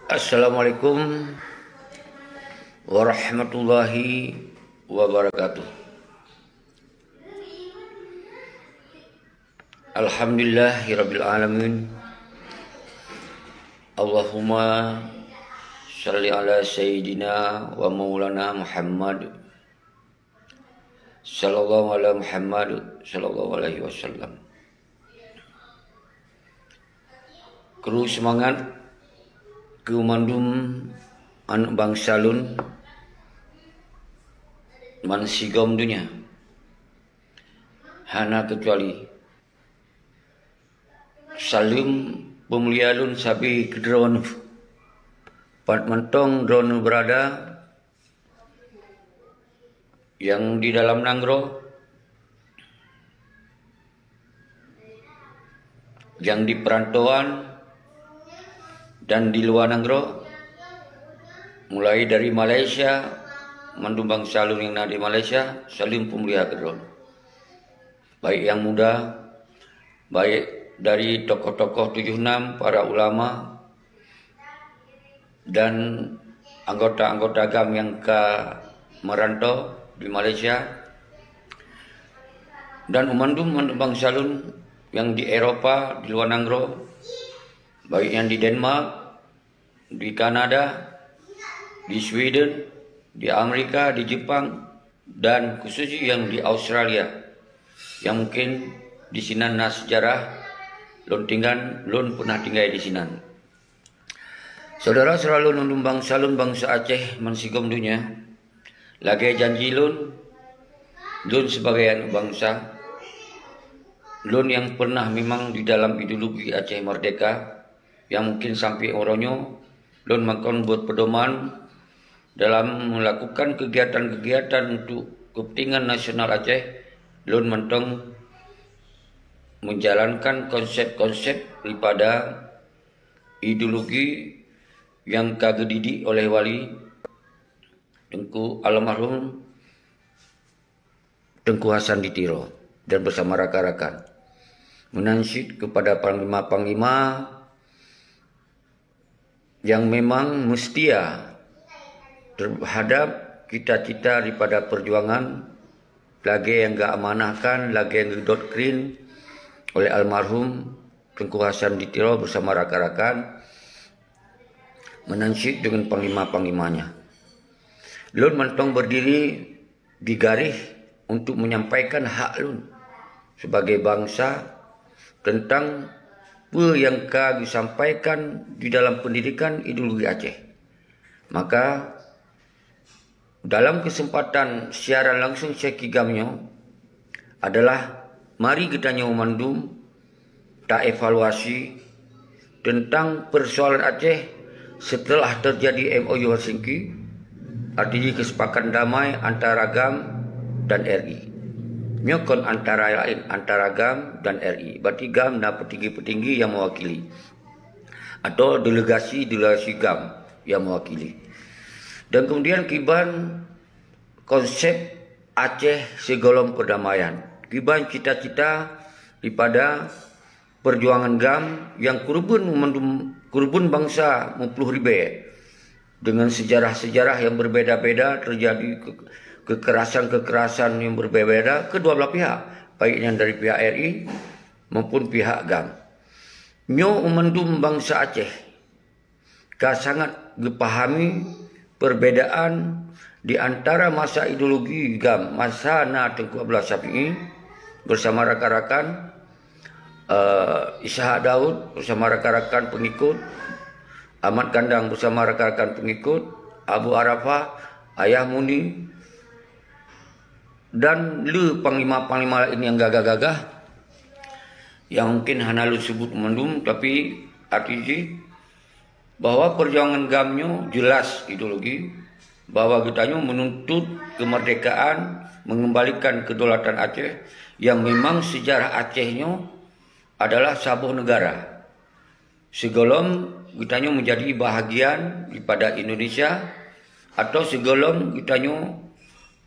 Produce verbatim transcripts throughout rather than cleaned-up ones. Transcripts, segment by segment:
Assalamualaikum warahmatullahi wabarakatuh. Alhamdulillahirabbil alamin. Allahumma shalli ala sayyidina wa maulana Muhammad, sallallahu ala Muhammad, sallallahu alaihi wasallam. Kru seumangat keu mandum aneuk bansa lôn bansigom donya, hana keucuali. Saleuem peumulia lôn sabe keu droeneuh, pat mantong droeneuh beurada, nyang di dalam nanggroe, nyang di peurantauan, dan di luwa nanggroe, mulai dari Malaysia, mandum bansa lôn nyang na di Malaysia, saleuem peumulia keu droeneuh. Baik nyang muda, baik dari tokoh-tokoh tujoh nam, para ulama, dan anggota-anggota GAM nyang ka merantau di Malaysia, dan mandum bansa lôn nyang di Eropa, di luwa nanggroe, baik nyang di Denmark, di Kanada, di Sweden, di Amerika, di Jepang, dan khusus nyang di Australia, nyang mungkin disinan na seujarah lôn tinggai, lôn peunah tinggai disinan. Syedara-syedara lôn, lôn bansa lôn, bansa Aceh bansigom donya, lagée janji lôn, lôn sibagai aneuk bansa, lôn nyang peunah memang di dalam ideologi Aceh Merdeka, nyang mungkin sampoe uroe nyoe lôn mantong buet peudoman dalam melakukan kegiatan-kegiatan untuk kepentingan nasional Aceh, lôn mantong menjalankan konsep-konsep daripada ideologi nyang ka geudidik oleh Wali Teungku Almarhum Teungku Hasan di Tiro dan bersama rakan-rakan. Meunan cit kepada panglima-panglima nyang memang meusetia terhadap cita-cita daripada perjuangan lagée nyang geuamanahkan, lagée nyang geudoktrin oleh almarhum Teungku Hasan di Tiro bersama rakan-rakan, meunan cit deungon panglima-panglimanya. Lôn mantong berdiri di garéh untuk menyampaikan hak lôn sebagai bansa tentang peue nyang ka disampaikan di dalam pendidikan ideologi Aceh. Maka, dalam kesempatan siaran langsung Syekh Kigam nyoe adalah mari geutanyoe mandum taevaluasi tentang persoalan Aceh setelah terjadi M O U Helsinki, artinya kesepakatan damai antara GAM dan R I. Nyoe kon antara lain antara GAM dan R I. Berarti GAM na petinggi-petinggi yang mewakili atau delegasi-delegasi GAM yang mewakili. Dan kemudian kiban konsep Aceh sigohlom perdamaian. Kiban cita-cita daripada perjuangan GAM yang kurban mandum, kurban bansa meuplôh ribée. Dengan sejarah-sejarah yang berbeda-beda terjadi ke-, kekerasan-kekerasan yang berbeda-beda kedua belah pihak, baik yang dari pihak R I maupun pihak GAM. Nyoe mandum bansa Aceh ka sangat geupahami perbedaan di antara masa ideologi GAM, masa na Teungku Abdullah Syafi'i bersama rakan-rakan, eh, Ishak Daud bersama rakan-rakan pengikut, Ahmad Kandang bersama rakan-rakan pengikut, Abu Arafah, Ayah Muni, dan le panglima-panglima lain nyang gagah-gagah, nyang mungkin hana lôn sebut mandum, tapi arti jih bahwa perjuangan GAM nyoe jelas ideologi bahwa geutanyoe menuntut kemerdekaan, mengembalikan kedaulatan Aceh, yang memang sejarah Aceh nyoe adalah saboh negara. Sigohlom geutanyoe menjadi bahagian daripada Indonesia, atau sigohlom geutanyoe,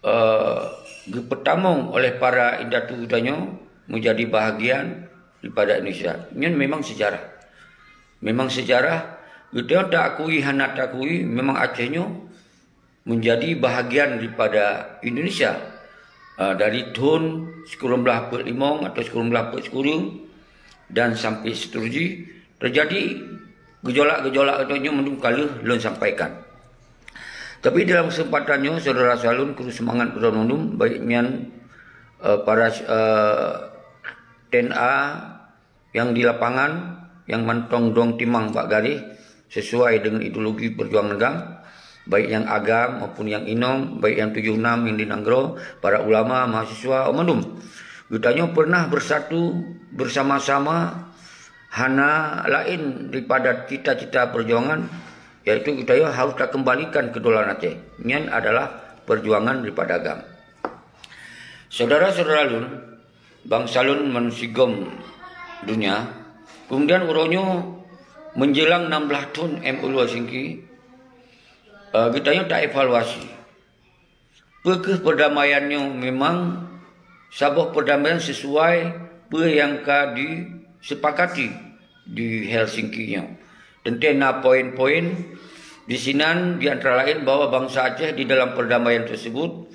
eh, geupeutamong oleh para indatu geutanyoe menjadi bahagian daripada Indonesia. Nyan memang sejarah. Memang sejarah Geutanyoe taakui hana taakui, memang Aceh nyoe menjadi bahagian daripada Indonesia. Ah, dari thon sikureueng blaih peuet limong atau sikureueng blaih peuet sikureueng dan sampai seterusnya terjadi gejolak-gejolak geutanyoe mandum ka lheueh lôn sampaikan. Tapi dalam kesempatan nyoe, syedara Salun, kru seumangat droe mandum, baik nyan, eh, para, eh, T N A yang di lapangan, yang mantong dong timang bak garéh sesuai dengan ideologi perjuangan GAM, baik yang agam maupun yang inong, baik yang tujuh enam yang di nanggroe, para ulama, mahasiswa, mandum. Geutanyoe pernah bersatu bersama-sama hana lain daripada cita-cita perjuangan, yaitu geutanyoe harus takembalikan kedaulatan Aceh. Nyan adalah perjuangan daripada GAM. Syedara-syedara lôn, bansa lôn manusia gom dunia, kemudian uroe nyoe menjelang enam belas thon M O U Helsinki, eh, geutanyoe taevaluasi. Peu kheueh perdamaian nyoe memang saboh perdamaian sesuai peue nyang ka disepakati di Helsinki nyoe. Teuntée na poin-poin di sinan, di antara lain bahwa bansa Aceh di dalam perdamaian tersebut,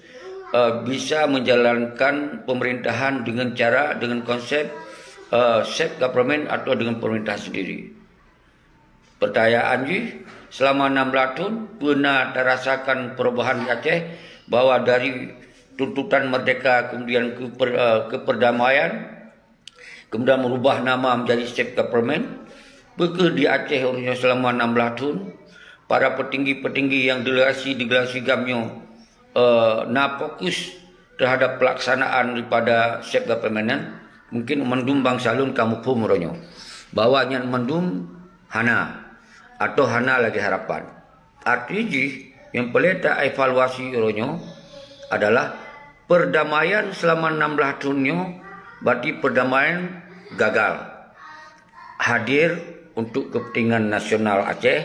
eh, bisa menjalankan pemerintahan dengan cara, dengan konsep, eh, self government atau dengan pemerintah sendiri. Pertanyaan jih, selama enam belas thon, peue na tarasakan perubahan di Aceh, bahwa dari tuntutan merdeka kemudian ke per-, eh, ke perdamaian, kemudian merubah nama menjadi self government? Peu kheueh di Aceh uroe nyoe selama enam belas thon, para petinggi-petinggi yang delegasi-delegasi GAM nyoe, eh, na fokus terhadap pelaksanaan daripada self government nyan? Mungkin mandum bansa lôn ka muphom uroe nyoe bahwa nyan mandum hana atau hana lagée harapan. Arti jih, nyang peureulée taevaluasi uroe nyoe adalah perdamaian selama enam belas thon nyoe, berarti perdamaian gagal hadir untuk kepentingan nasional Aceh,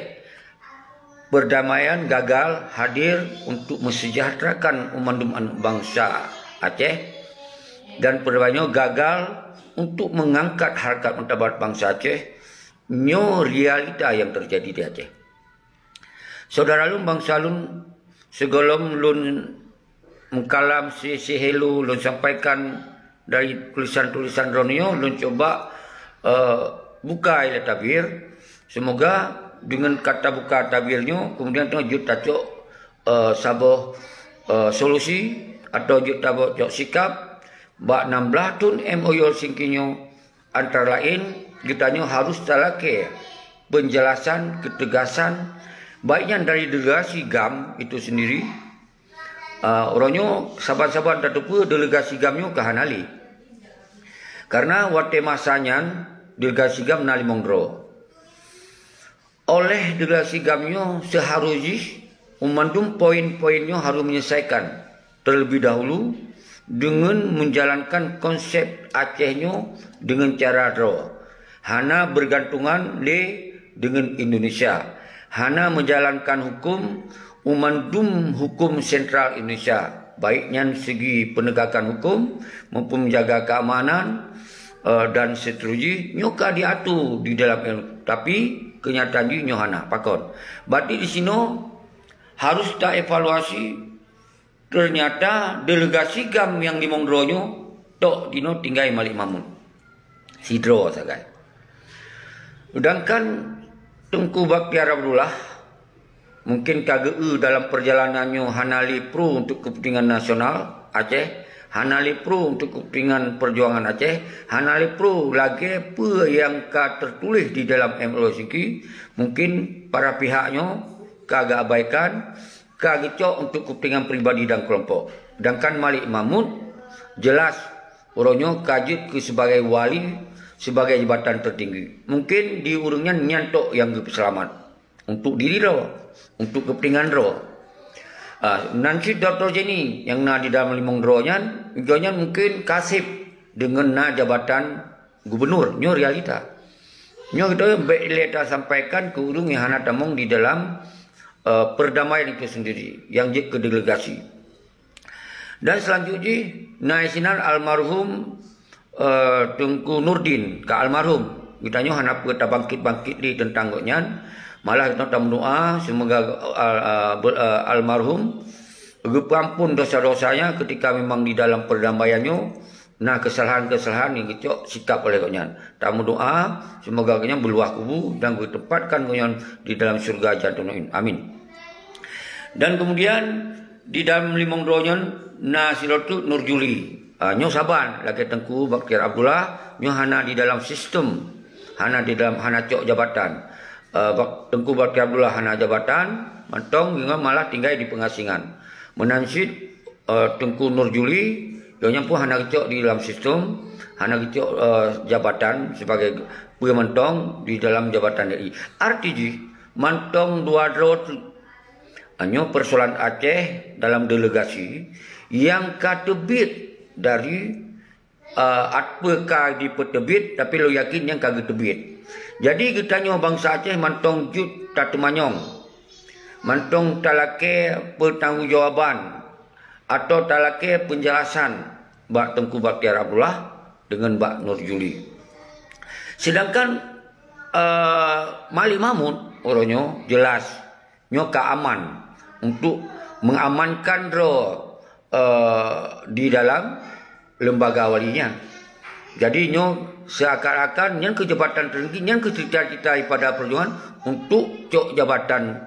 perdamaian gagal hadir untuk mensejahterakan umat aneuk bansa Aceh, dan perdamaian nyoe gagal untuk mengangkat harkat martabat bansa Aceh. Nyoe realita yang terjadi di Aceh. Syedara lôn, bansa lôn, sigohlom lôn meukalam si, si hello lôn sampaikan dari tulisan-tulisan droeneuh, lôn cuba, eh, buka ilée tabir. Semoga dengan kata buka tabir nyoe, kemudian teungoh jeuet tacok, eh, saboh, eh, solusi atau jeuet tacok sikap bak enam belas thon M O U Helsinki nyoe. Antara lain, geutanyoe harus talakée penjelasan, ketegasan, baik nyan dari delegasi GAM itu sendiri. Ah, uroe nyoe saban-saban tateupeue delegasi GAM nyoe ka hana lé. Karena watée masa nyan delegasi GAM na limong droe. Oleh delegasi GAM nyoe seuharôh jih, mandum poin-poin nyoe harôh menyelesaikan terlebih dahulu deungon menjalankan konsep Aceh nyoe deungon cara droe, hana bergantungan lé deungon Indonesia, hana menjalankan hukum, mandum hukum sentral Indonesia, baik nyan segi penegakan hukum maupun menjaga keamanan, eh, dan seterusnya, nyoe ka diatur di dalam ilmu. Tapi kenyataan jih nyoe hana. Pakon? Berarti di sinoe harus taevaluasi, ternyata delegasi GAM nyang limong droe nyoe tok dinoe tinggai Malik Mahmud. Sidroe sagai. Sedangkan Teungku Bakhtiar Abdullah mungkin ka geu-eu dalam perjalanan nyoe hana lé pro untuk kepentingan nasional Aceh, hana lé pro untuk kepentingan perjuangan Aceh, hana lé pro lagée peue nyang ka teutuléh di dalam M O U Helsinki, mungkin para pihak nyoe ka geuabaikan, ka geucok untuk kepentingan pribadi dan kelompok. Sedangkan Malik Mahmud jelas uroe nyoe ka jeuet keu sebagai wali, sebagai jabatan tertinggi. Mungkin di ureuëng nyan, nyan tok nyang geupeuseulamat. Untuk diri droe, untuk kepentingan droe. Ah, nan cit Doktor Jenny nyang na di dalam limong droe nyan, gobnyan mungkin ka seb deungon na jabatan gubernur. Nyoe realita. Nyoe geutanyoe bék lé tasampaikan keu ureuëng nyang hana tamong di dalam, eh, perdamaian itu sendiri, nyang jeuet keu delegasi. Dan selanjut jih, na sinan almarhum, eh, Teungku Nurdin, ka almarhum. Geutanyoe hana peue tabangkit-bangkit lé teuntang gobnyan. Malah geutanyoe tameudoa, seumoga, a, a, be-, a, almarhum geupeuampon dosa-dosanya ketika memang di dalam perdamaian nyoe na kesalahan-kesalahan nyang geucok sikap oleh gobnyan. Tameudoa, seumoga gobnyan beuluwah kubu dan geutempatkan gobnyan di dalam syurga Jannatul Naim. Amin. Dan kemudian, di dalam limong droe nyan na sidroe teuk Nur Juli. Ah, nyoe saban lagèe Teungku Bakhtiar Abdullah, nyoe hana di dalam sistem, hana di dalam, hana cok jabatan. Ah, Bak-, Teungku Bakhtiar Abdullah hana jabatan, mantong ngon malah tinggai di pengasingan. Meunan cit, eh, Teungku Nur Juli, gobnyan pun hana geucok di dalam sistem, hana geucok, eh, jabatan sebagai peue mantong di dalam jabatan R I. Arti jih, mantong dua droe teuk. Nyoe persoalan Aceh dalam delegasi nyang ka teubiet dari, eh, ateueh ka jipeuteubiet, tapi lôn yakin nyan ka geuteubiet. Jadi geutanyoe bansa Aceh mantong jeuet tateumanyong, mantong talakèe peutanggongjawaban atau talakèe peunjelasan bak Teungku Bakhtiar Abdullah deungon bak Nur Juli. Sedangkan, eh, Malik Mahmud uroe nyoe jelas nyoe ka aman untuk mengamankan droe, eh, di dalam lembaga wali nyan. Jadi nyoe seakan-akan nyan keu jabatan teutinggi, nyan keu cita-cita daripada perjuangan untuk cok jabatan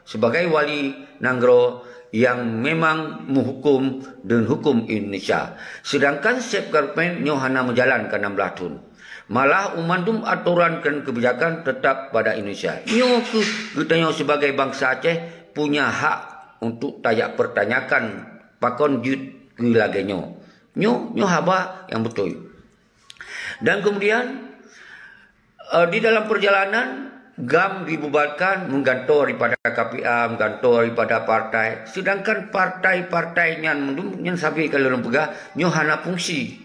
sebagai wali nanggroe nyang memang meuhuköm deungon huköm Indonesia. Sedangkan Seb Government nyoe hana meujalan ka nam blaih thon. Malah u mandum atoran dan kebijakan tetap pada Indonesia. Nyoe keuh geutanyoe sebagai bansa Aceh punya hak untuk tajak pertanyakan pakon jeuet keu lagèe nyoe. Nyoe, nyoe haba nyang beutôi. Dan kemudian, eh, di dalam perjalanan, GAM dibubarkan meugantoe daripada K P A, meugantoe daripada partai. Sedangkan partai-partai nyan mandum, nyan sabe ka lôn peugah, nyoe hana fungsi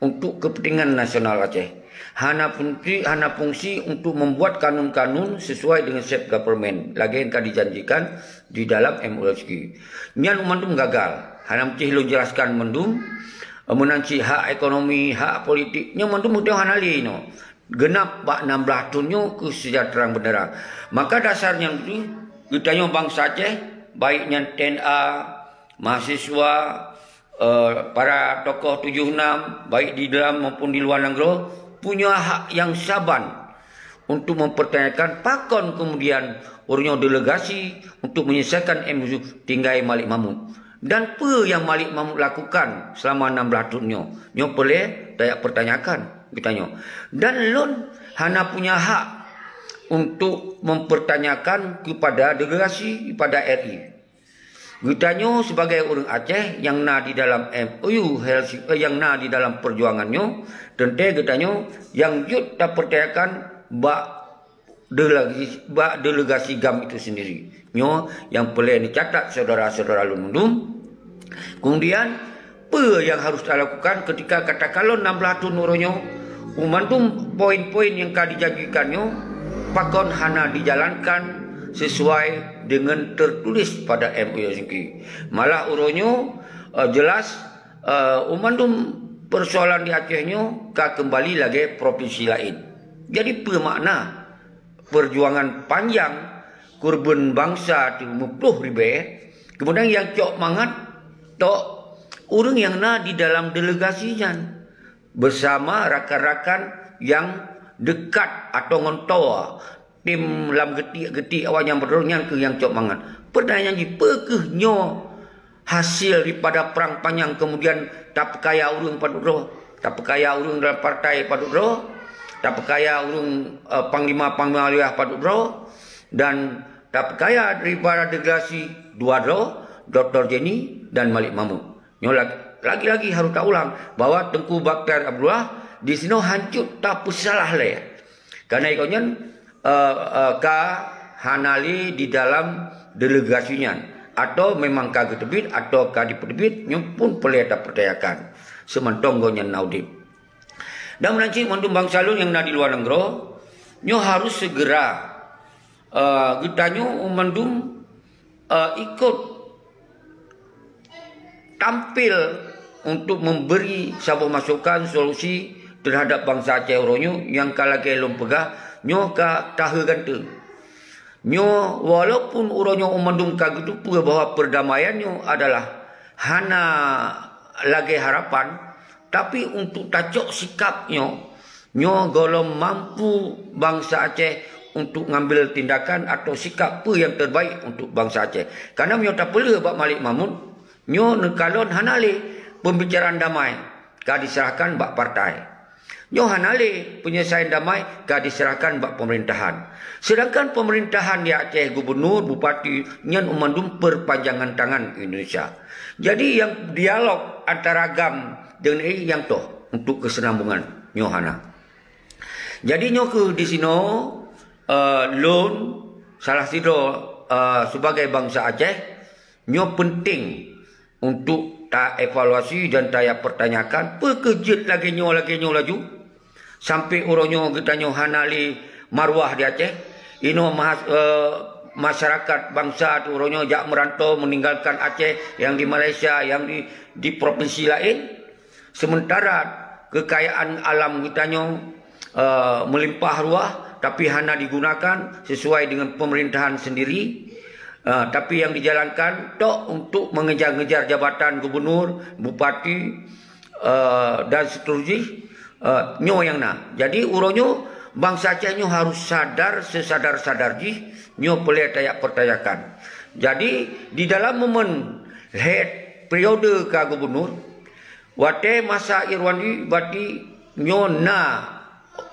untuk kepentingan nasional Aceh. Hana fungsi, hana fungsi untuk membuat kanun-kanun sesuai dengan Seb Government, lagèe nyang ka dijanjikan di dalam M O U Helsinki. Nyan mandum gagal. Hana meucih lôn jelaskan mandum, meunan cit hak ekonomi, hak politik, nyan mandum geutanyoe hana lé nyoe. Geunap bak nam blaih thon nyoe keuh seujahtera beuneurang. Maka dasar nyan keuh, geutanyoe bansa Aceh, baik nyan T N A, mahasiswa, eh, para tokoh tujoh nam, baik di dalam maupun di luwa nanggroe, punya hak nyang saban untuk mempertanyakan pakon kemudian uroe nyoe delegasi untuk menyelesaikan M O U tinggai Malik Mahmud. Dan peue nyang Malik Mahmud lakukan selama nam blaih thon nyoe? Nyoe peureulèe tajak pertanyakan geutanyoe. Dan lôn hana punya hak untuk mempertanyakan kepada delegasi pada R I. Geutanyoe sebagai ureuëng Aceh nyang na di dalam M O U Helsi-, eh, nyang na di dalam perjuangan nyoe, teuntèe geutanyoe nyang jeuet tapeurtanyakan bak delegasi, bak delegasi GAM itu sendiri. Nyoe nyang peureulèe neucatat syedara-syedara lôn mandum. Kemudian, peue nyang harus talakukan ketika katakanlah nam blaih thon uroe nyoe, u mandum poin-poin nyang ka dijanjikan nyoe pakon hana dijalankan sesuai dengan tertulis pada M O U Helsinki. Malah uroe nyoe, eh, jelas, eh, u mandum persoalan di Aceh nyoe ka kembali lagèe provinsi laén. Jadi, peue makna perjuangan panjang, keureubeuen bansa teumeuplôh ribèe, kemudian nyang cok mangat tok ureuëng nyang na di dalam delegasi nyan bersama rakan-rakan nyang dekat atau ngon toa tim lam geutik-geutik awak nyang beudroe nyan keuh nyang cok mangat. Pertanyaan jih, peu kheueh nyoe hasil daripada prang panyang kemudian tapeukaya ureuëng padub droe, tapeukaya ureuëng dalam partai padub droe, tapeukaya ureuëng, eh, panglima-panglima wilayah padub droe, dan tapeukaya daripada delegasi dua droe, Doktor Jenny dan Malik Mahmud. Nyoe lag-, lagi-lagi harus taulang bahwa Teungku Bakhtiar Abdullah di sinoe hanjeuet tapeusalah lé. Karena ikon nyan, eh, eh, ka hana lé di dalam delegasi nyan, atau memang ka geuteubiet atau ka dipeuteubiet, nyoe pun peureulèe tapeurtanyakan. Seumantong gobnyan na udeb. Dan meunan cit mandum bansa lôn nyang na di luwa nanggroe, nyoe harus segera, eh, geutanyoe mandum, eh, ikut tampil untuk memberi saboh masukan solusi terhadap bansa Aceh uroe nyoe nyang ka lagèe lôn peugah nyoe ka tahe ganteng. Nyoe walaupun uroe nyoe mandum ka geuteupeue bahwa perdamaian nyoe adalah hana lagée harapan, tapi untuk tacok sikap nyoe, nyoe gohlom mampu bansa Aceh untuk ngambil tindakan atau sikap peue nyang terbaik untuk bansa Aceh. Karena meunyoe tapeuleueh bak Malik Mahmud, nyoe neukalon hana lé pembicaraan damai ka diserahkan bak partai. Nyoe hana lé penyelesaian damai ka diserahkan bak pemerintahan. Sedangkan pemerintahan di Aceh, gubernur, bupati, nyan mandum perpanjangan tangan Indonesia. Jadi yang dialog antara GAM dengan I nyang toh untuk kesenambungan nyoe hana. Jadi nyoe keuh di sinoe, eh, lôn salah sidroe, eh, sebagai bansa Aceh, nyoe penting untuk ta evaluasi dan ta pertanyakan, peu keuh jeuet lagée nyoe, lagée nyoe laju? Sampai uroe nyoe geutanyoe hana lé marwah di Aceh. Inoe mahas-, eh, masyarakat bansa tu uroe nyoe jak merantau meninggalkan Aceh, yang di Malaysia, yang di, di provinsi lain. Sementara kekayaan alam geutanyoe, eh, melimpah ruah, tapi hana digunakan sesuai dengan pemerintahan sendiri. Eh, tapi yang dijalankan tok untuk mengejar-ngejar jabatan gubernur, bupati, eh, dan seterusnya, eh, nyoe nyang na. Jadi, uroe nyoe, bansa Aceh nyoe harus sadar sesadar-sadar jih, nyoe peureulée tajak pertanyakan. Jadi, di dalam momen lhée periode ka gubernur, watée masa Irwandi, berarti nyoe na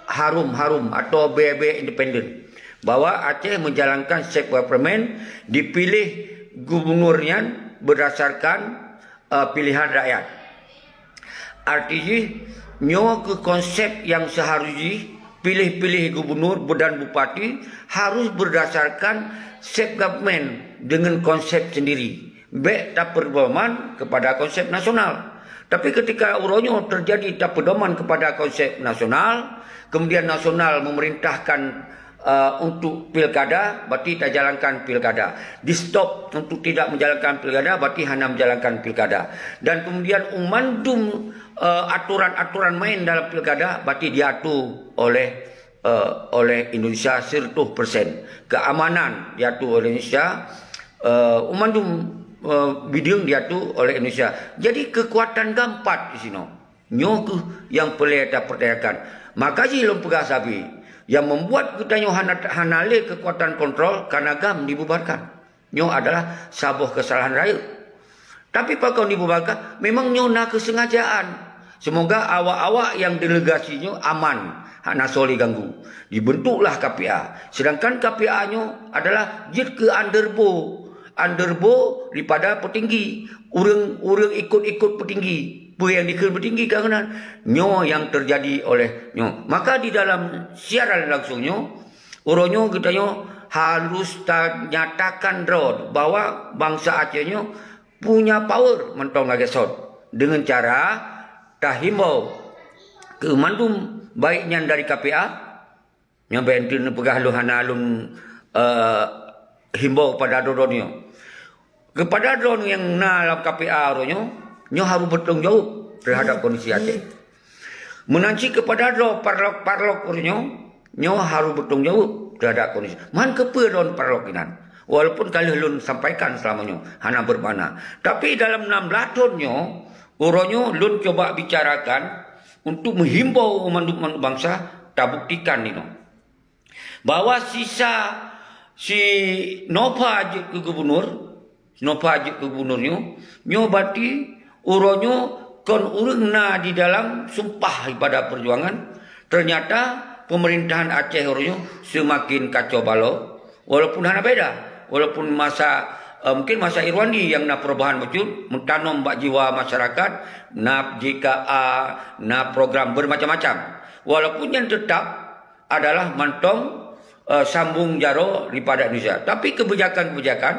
harum-harum atau bée-bée independen bahwa Aceh menjalankan self government, dipilih gubernur nyan berdasarkan, eh, pilihan rakyat. Arti jih, nyoe keuh konsep nyang seuharus jih, pilih-pilih gubernur dan bupati harus berdasarkan self government dengan konsep sendiri. Bék tapedoman kepada konsep nasional. Tapi ketika uroe nyoe terjadi tapedoman kepada konsep nasional, kemudian nasional memerintahkan, eh, untuk pilkada, berarti tajalankan pilkada. Di-stop untuk tidak menjalankan pilkada, berarti hana menjalankan pilkada. Dan kemudian mandum, eh, aturan-aturan main dalam pilkada, berarti diatur oleh, eh, oleh Indonesia seratus persen. Keamanan diatur oleh Indonesia, eh, mandum, eh, bidang diatur oleh Indonesia. Jadi kekuatan GAM pat di sinoe. Nyoe keuh nyang peureulée tapertanyakan. Maka jih lôn peugah sabe, nyang membuat geutanyoe hana, hana lé kekuatan kontrol karena GAM dibubarkan. Nyoe adalah saboh kesalahan rayeuk. Tapi pakon dibubarkan, memang nyoe na keusengajaan. Semoga awak-awak nyang delegasi nyoe aman, hana soe lé ganggu. Dibentuklah K P A. Sedangkan K P A nyoe adalah jeuet keu underbow. Underbow daripada petinggi. Ureuëng-ureuëng ikot-ikot petinggi. Peue nyang dikheun petinggi ka keunan. Nyoe nyang terjadi oleh nyoe. Maka di dalam siaran langsung nyoe, uroe nyoe geutanyoe harus tanyatakan droe bahwa bansa Aceh nyoe punya power mantong lagée sot. Dengan cara tahimbau keu mandum baik nyan dari K P A, nyang ben teuneuk peugah lôn hana lôn, eh, himbau kepada droeneueh. Kepada droeneueh nyang na lam K P A uroe nyoe, nyoe harus bertanggung jawab terhadap kondisi Aceh. Meunan cit kepada droe parlok-parlok uroe nyoe, nyoe harus bertanggung jawab terhadap kondisi. Man keupeue droe parlok inan? Walaupun ka lheueh lôn sampaikan selama nyoe, hana bermakna. Tapi dalam enam belas thon nyoe, uroe nyoe lôn coba bicarakan untuk menghimbau mandum-mandum bansa tabuktikan inoe bahwa sisa si Nova jeuet keu gubunur, si Nova jeuet keu gubunur nyoe, nyoe berarti uroe nyoe kon ureuëng na di dalam sumpah daripada perjuangan. Ternyata pemerintahan Aceh uroe nyoe seumaken kacau balau, walaupun hana beda, walaupun masa, eh, mungkin masa Irwandi nyang na perubahan bacut, meutanom bak jiwa masyarakat, na J K A, na program bermacam-macam. Walaupun nyan tetap adalah mantong, eh, sambung jaroe daripada Indonesia. Tapi kebijakan-kebijakan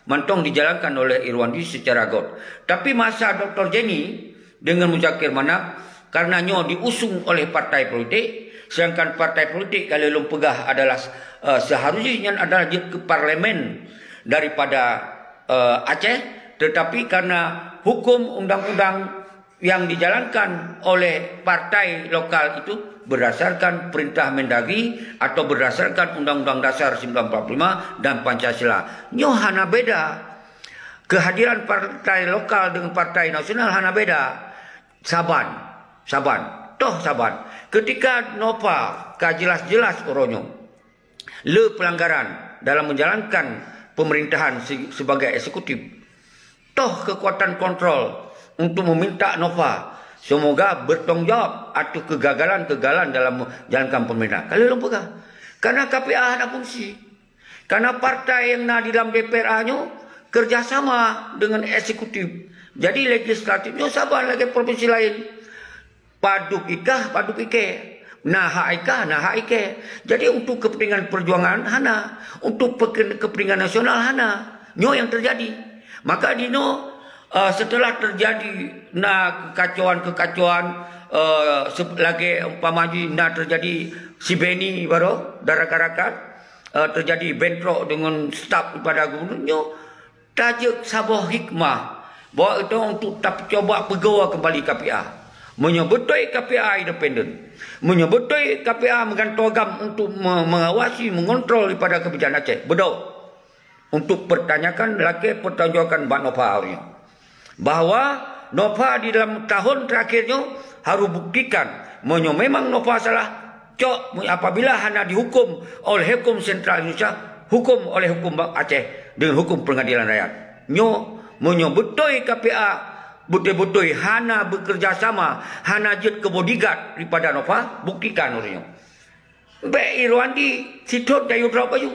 mantong dijalankan oleh Irwandi secara got. Tapi masa Doktor Jenny dengan Muzakir Manaf, karena nyoe diusung oleh partai politik, sedangkan partai politik kalau lôn peugah adalah, eh, seharusnya nyan adalah jeuet keu parlemen daripada, eh, Aceh, tetapi karena hukum undang-undang yang dijalankan oleh partai lokal itu berdasarkan perintah Mendagri atau berdasarkan Undang-Undang Dasar seribu sembilan ratus empat puluh lima dan Pancasila. Nyoe hana beda. Kehadiran partai lokal dengan partai nasional hana beda. Saban, saban, toh saban. Ketika Nova ka jelas-jelas uroe nyoe le pelanggaran dalam menjalankan pemerintahan se-, sebagai eksekutif, toh kekuatan kontrol untuk meminta Nova semoga bertanggung jawab atas kegagalan-kegagalan dalam menjalankan pemerintahan. Kalau lôn peugah, karena K P A hana fungsi. Karena partai yang na di dalam D P R A nyoe kerjasama dengan eksekutif. Jadi legislatif nyoe saban lagèe provinsi lain. Padub ikah, padub ikèe. Na hak ikah, na hak ikèe. Jadi untuk kepentingan perjuangan hana, untuk peke-, kepentingan nasional hana. Nyoe yang terjadi. Maka dinoe, eh, setelah terjadi na kekacauan-kekacauan, eh, se-, lagèe umpama jih na terjadi si Benny baroe, darakan-rakan, eh, terjadi bentrok dengan staf daripada gubernur nyoe, tajeuet saboh hikmah bahwa itu untuk cuba peugoe kembali K P A. Meunyoe beutôi K P A independen, meunyoe beutôi K P A meugantoe GAM untuk me-, mengawasi, mengontrol daripada kebijakan Aceh, beudôh untuk pertanyakan lagèe pertanggungjawaban bak Nova uroe nyoe. Bahwa Nova di dalam tahun terakhir nyoe harus buktikan, meunyoe memang Nova salah, cok, apabila hana dihukum oleh hukum sentral Indonesia, hukum oleh hukum Aceh dengan hukum pengadilan rakyat. Nyoe, meunyoe beutôi K P A beutôi-beutôi hana bekerja sama, hana jeuet keu bodyguard daripada Nova, buktikan uroe nyoe. Bèk Irwandi sithon tayue droe baju.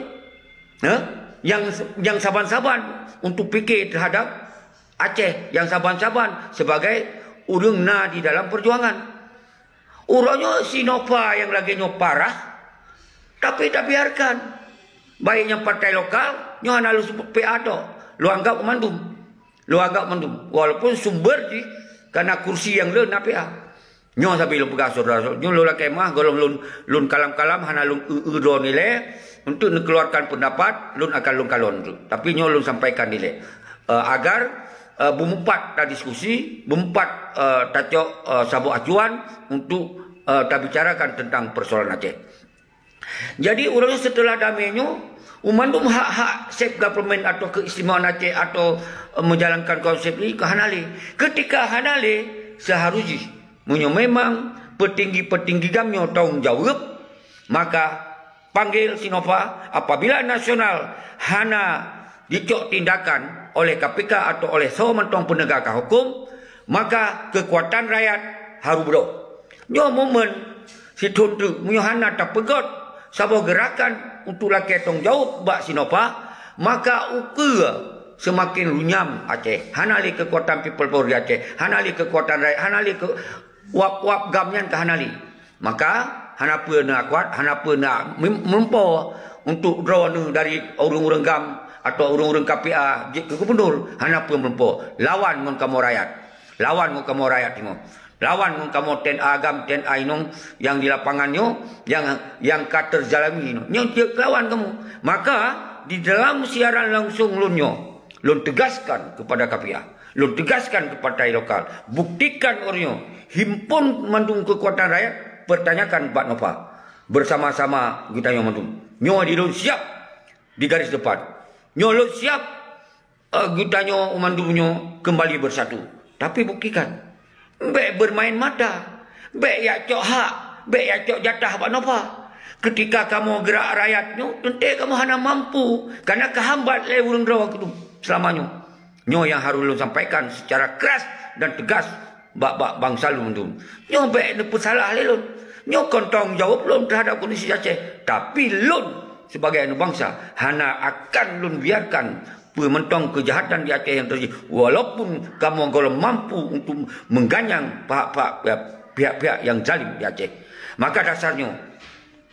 Hah? Nyang, nyang saban-saban untuk pikir terhadap Aceh, nyang saban-saban sebagai ureueng na di dalam perjuangan. Uroe nyoe si Nova nyang lagèe nyoe parah, tapi tabiarkan. Baik nyang partai lokal, nyoe hana lôn seubut P A tok. Lôn anggap mandum. Lôn anggap mandum. Walaupun sumber jih kana kursi nyang le na P A. Nyoe sabe lôn peugah syedara, nyoe lôn lakèe meu'ah, gohlom lôn, lôn kalam-kalam hana lôn eu-eu droe nilai, untuk neukeuluarkan peundapat, lôn akan lôn kalon tu. Tapi nyoe lôn sampaikan nilai. Eh, agar, eh, beumeupat tadiskusi, beumeupat, eh, tacok, eh, saboh acuan untuk, eh, tabicarakan tentang persoalan Aceh. Jadi, uroe nyoe seuteulah damé nyoe, mandum hak-hak self government atau keistimewaan Aceh atau, eh, menjalankan konsep ni ka hana lé. Ketika hana lé, seharus jih, meunyoe memang peutinggi-peutinggi GAM nyoe tanggung jaweueb, maka panggil si Nova, apabila nasional hana dicok tindakan oleh K P K atau oleh soe mantong peunegak huköm, maka keukuatan rakyat harôh beudôh. Nyoe momen sithôn teuk, meunyoe hana tapeugöt saboh geurakan untuk lakèe tanggung jaweueb bak si Nova, maka ukeue seumaken runyam Aceh. Hana lé keukuatan People Power di Aceh, hana lé keukuatan rakyat, hana lé keu-, uap-uap GAM nyan ka hana lé. Maka, hana peue na kuat, hana peue na mem-, meulumpoe untuk droeneuh dari ureuëng-ureuëng GAM atau ureuëng-ureuëng K P A jeuet keu gubunur, hana peue meulumpoe. Lawan ngon kamoe rakyat. Lawan ngon kamoe rakyat nyoe. Lawan ngon kamoe T N A GAM, T N A inong nyang di lapangan nyoe, nyang, nyang ka teuzalimi nyoe. Nyoe jeuet keu lawan kamoe. Maka, di dalam siaran langsung lôn nyoe, lôn teugaskan keupada K P A. Lôn teugaskan keu partai lokal, buktikan uroe nyoe, himpon mandum keukuatan rakyat, pertanyakan bak Nova. Bersama-sama geutanyoe mandum. Nyoe di lôn siap di garis depan. Nyoe lôn siap, eh, geutanyoe mandum nyoe kembali bersatu. Tapi buktikan. Bèk bermain mata. Bèk jak cok hak, bèk jak cok jatah bak Nova. Ketika kamoe geurak rakyat nyoe, teuntèe kamoe hana mampu, karena ka hambat lé ureuëng droe keudum selama nyoe. Nyoe nyang harôh lôn sampaikan secara keras dan tegas bak, bak bansa lôn mandum. Nyoe bèk neupeusalah lé lôn. Nyoe kon tanggung jaweueb lôn terhadap kondisi Aceh. Tapi lôn sebagai aneuk bansa hana akan lôn biarkan peue mantong keujahatan di Aceh nyang teujadi, walaupun kamoe gohlom mampu untuk mengganyang pihak-pihak, pihak-pihak nyang zalim di Aceh. Maka dasar nyoe,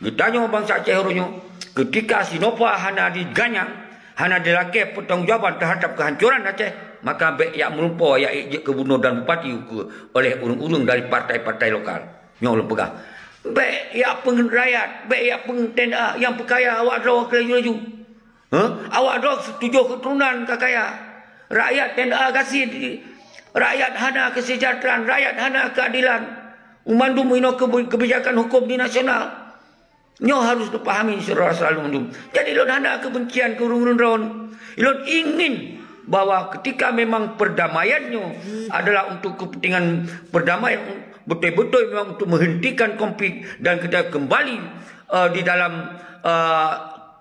geutanyoe bansa Aceh uroe nyoe, keutika si Nova hana diganyang, hana dilakèe peutanggung jawaban teuhadap keuhancoran Aceh, maka bèk jak meulumpoe jak ék jeuet keu gubunur dan bupati ukeue oleh ureuëng-ureuëng dari partai-partai lokal. Nyoe lôn peugah. Bèk jak peungeut rakyat, bèk jak peungeut T N A nyang peukaya awak droe keu laju-laju. Hah? Awak droe tujoh keuturonan ka kaya. Rakyat T N A gasien, Rakyat hana kesejahteraan, rakyat hana keadilan. Mandum inoe kebe-, kebijakan hukum di nasional. Nyoe harus dipahami, syedara-syedara lôn mandum. Jadi, lôn hana kebencian keu ureuëng-ureuëng droe. Lôn ingin bahwa ketika memang perdamaian nyoe adalah untuk kepentingan perdamaian, beutôi-beutôi memang untuk menghentikan konflik dan kita kembali, eh, di dalam, eh,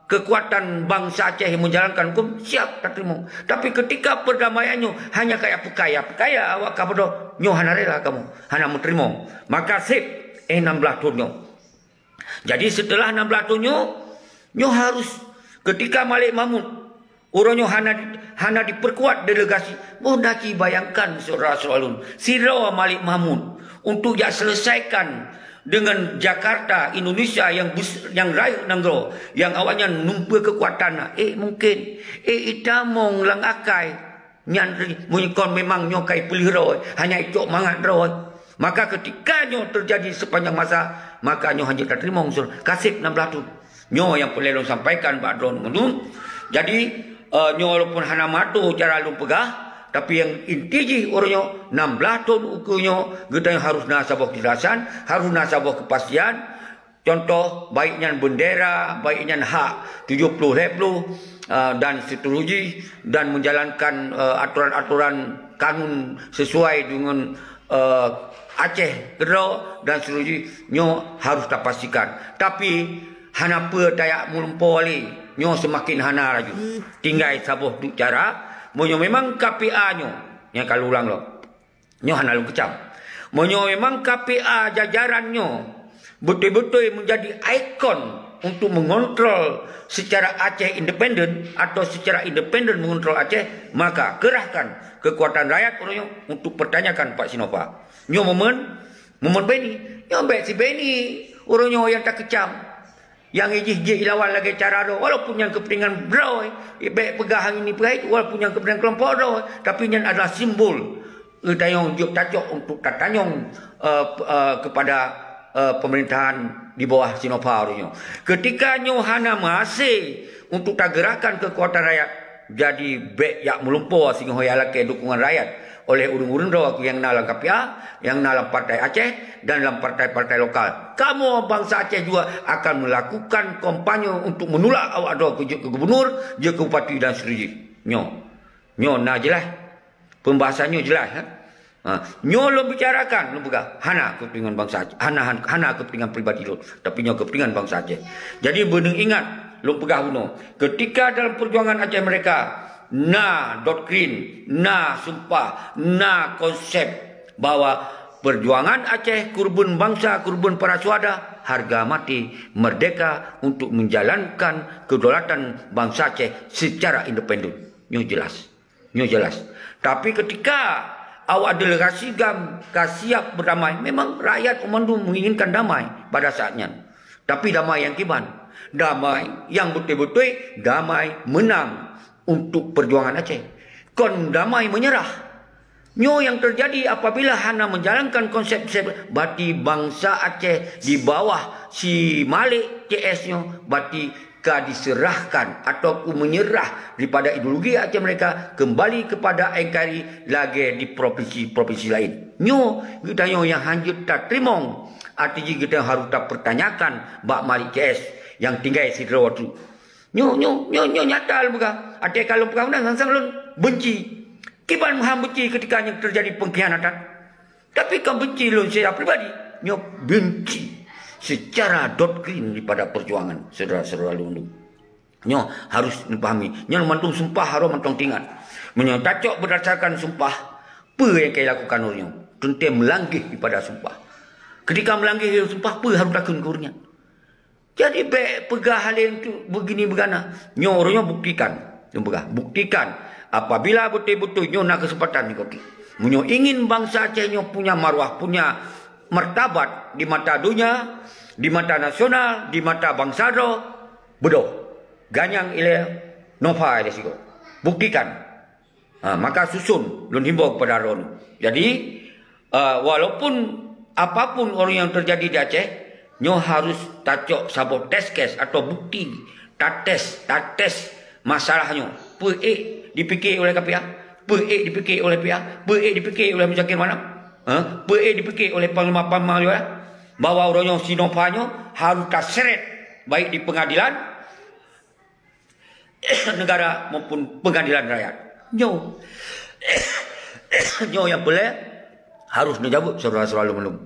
kekuatan bangsa Aceh yang menjalankan hukum, siap tateurimong. Tapi ketika perdamaian nyoe hanya kayak peukai, peukai awak ka bodoh, nyoe hana rela kamoe, hana meuteurimong. Maka seb, eh, enam belas thon nyoe. Jadi, setelah enam belas thon nyoe, nyoe harus ketika Malik Mahmud, uroe nyoe hana, hana diperkuat delegasi. Boh na ci bayangkan, syedara-syedara lôn, sidroe Malik Mahmud untuk jak selesaikan dengan Jakarta, Indonesia yang bes-, yang rayeuk nanggroe, yang awaknyan numpue kekuatan na. Eh, mungkin. Eh, itamong lam akai. Nyan ri-, meunyoe kon memang nyoe ka ipeuleueh droe, hanya icok mangat droe. Maka ketika nyoe terjadi sepanjang masa, maka nyoe hana jeuet tateurimong unsur. Ka seb enam belas thon. Nyoe nyang peureulée lôn sampaikan bak droeneuh mandum. Jadi, eh, nyoe walaupun hana meuatur cara lôn peugah, tapi nyang inti jih uroe nyoe, enam belas thon ukeue nyoe, geutanyoe harus na saboh kejelasan, harus na saboh kepastian. Contoh, baik nyan bendera, baik nyan hak tujuh puluh lhée puluh, eh, dan seterusnya, dan menjalankan, eh, aturan-aturan kanun sesuai dengan, eh, Aceh keudroe dan seterusnya, nyoe harus tapastikan. Tapi, hana peue tajak meulumpoe lé, nyoe semakin hana laju. Tinggai saboh duek cara, meunyoe memang K P A nyoe, nyang ka lôn ulang lom. Nyoe hana lôn keucam. Meunyoe memang K P A jajaran nyoe beutôi-beutôi menjadi ikon untuk mengontrol secara Aceh independen atau secara independen mengontrol Aceh, maka kerahkan kekuatan rakyat uroe nyoe untuk pertanyakan Pak Sinova. Nyoe momen, momen Beni. Nyoe bék si Beni uroe nyoe nyang takeucam. Nyang jih jeuet ilawan lagée cara droe, walaupun nyang keupeuntengan droe, bék peugah hal ini peugah itu, walaupun nyang keupeuntengan keulompok droe, tapi nyan adalah simbol, eh, tanyong jeuet tacok untuk tatanyong, eh, p-, eh, kepada, eh, pemerintahan di bawah Sinova uroe nyoe. Ketika nyoe hana meuhase untuk tagerakkan kekuatan rakyat, jadi bék jak meulumpoe singoh jak lakée dukungan rakyat oleh ureuëng-ureuëng droe nyang na lam K P A, nyang na lam Partai Aceh, dan lam partai-partai lokal. Kamoe bansa Aceh juga akan melakukan kampanye untuk menolak awak droe keu jeuet keu gubernur, jeuet keu bupati dan seterusnya. Nyoe. Nyoe na jeulaih. Pembahasan nyoe jeulaih, ha? Ha, nyoe lôn bicarakan, lôn peugah, hana keupeuntengan bansa Aceh, hana, hana, hana keupeuntengan pribadi lôn, tapi nyoe keupeuntengan bansa Aceh. Jadi, beuneueng ingat, lôn peugah bunoe, ketika dalam perjuangan Aceh Merdeka, na doktrin, na sumpah, na konsep bahwa perjuangan Aceh, kurban bansa, kurban para syuhada, harga mati, merdeka untuk menjalankan kedaulatan bansa Aceh secara independen. Nyoe jelas. Nyoe jelas. Tapi ketika awak delegasi GAM ka siap berdamai, memang rakyat mandum menginginkan damai pada saat nyan. Tapi damai nyang kiban? Damai nyang beutôi-beutôi damai menang untuk perjuangan Aceh. Kon damai menyerah. Nyoe nyang terjadi apabila hana menjalankan konsep-konsep, berarti bansa Aceh di bawah si Malik C S nyoe, berarti ka diserahkan ataupun menyerah daripada ideologi Aceh Merdeka kembali kepada N K R I lagée di provinsi-provinsi lain. Nyoe geutanyoe nyang hana jeuet tateurimong, arti jih geutanyoe harôh tapeurtanyakan bak Malik C S nyang tinggai sidroe teuk. Nyoe, nyoe, nyoe, nyoe nyata lôn peugah. Até ka lôn peugah meunan, sang-sang lôn benci. Kiban meuham benci ketika nyang terjadi pengkhianatan. Tapi kon benci lôn secara pribadi, nyoe benci secara doktrin daripada perjuangan syedara-syedara lôn. Nyoe harôh neupahami. Nyoe mandum sumpah harôh mantong teuingat. Meunyoe tacok berdasarkan sumpah, peue nyang ka ilakukan ureuëng nyoe? Teuntée meulanggeh daripada sumpah. Ketika meulanggeh sumpah, peue harôh takheun keu ureuëng nyan? Jadi, bék peugah hal untuk begini begana. Nyoe, uroe nyoe buktikan. Nyoe peugah, buktikan. Apabila beutôi-beutôi nyoe na keuseumpatan nyoe, meunyoe ingin bansa Aceh nyoe punya maruah, punya martabat di mata donya, di mata nasional, di mata bansa droe, beudôh. Ganyang ilée Nova ilée sigoe. Buktikan. Ha, maka susun, lôn himbau kepada droeneuh. Jadi, eh, walaupun apapun ureuëng nyang terjadi di Aceh, nyoe harôh tacok saboh test case atau bukti, tates, tates masalah nyoe. Peue ék dipike oleh K P A? Peu ék dipike oleh P A, peu ék dipike oleh Muzakir Manaf, ha? Peu ék dipike oleh panglima-panglima nyoe, bahwa uroe nyoe si Nova nyoe harus taseret baik di pengadilan negara maupun pengadilan rakyat. Nyoe, nyoe nyang peureulée harus neujaweueb syedara-syedara lôn mandum.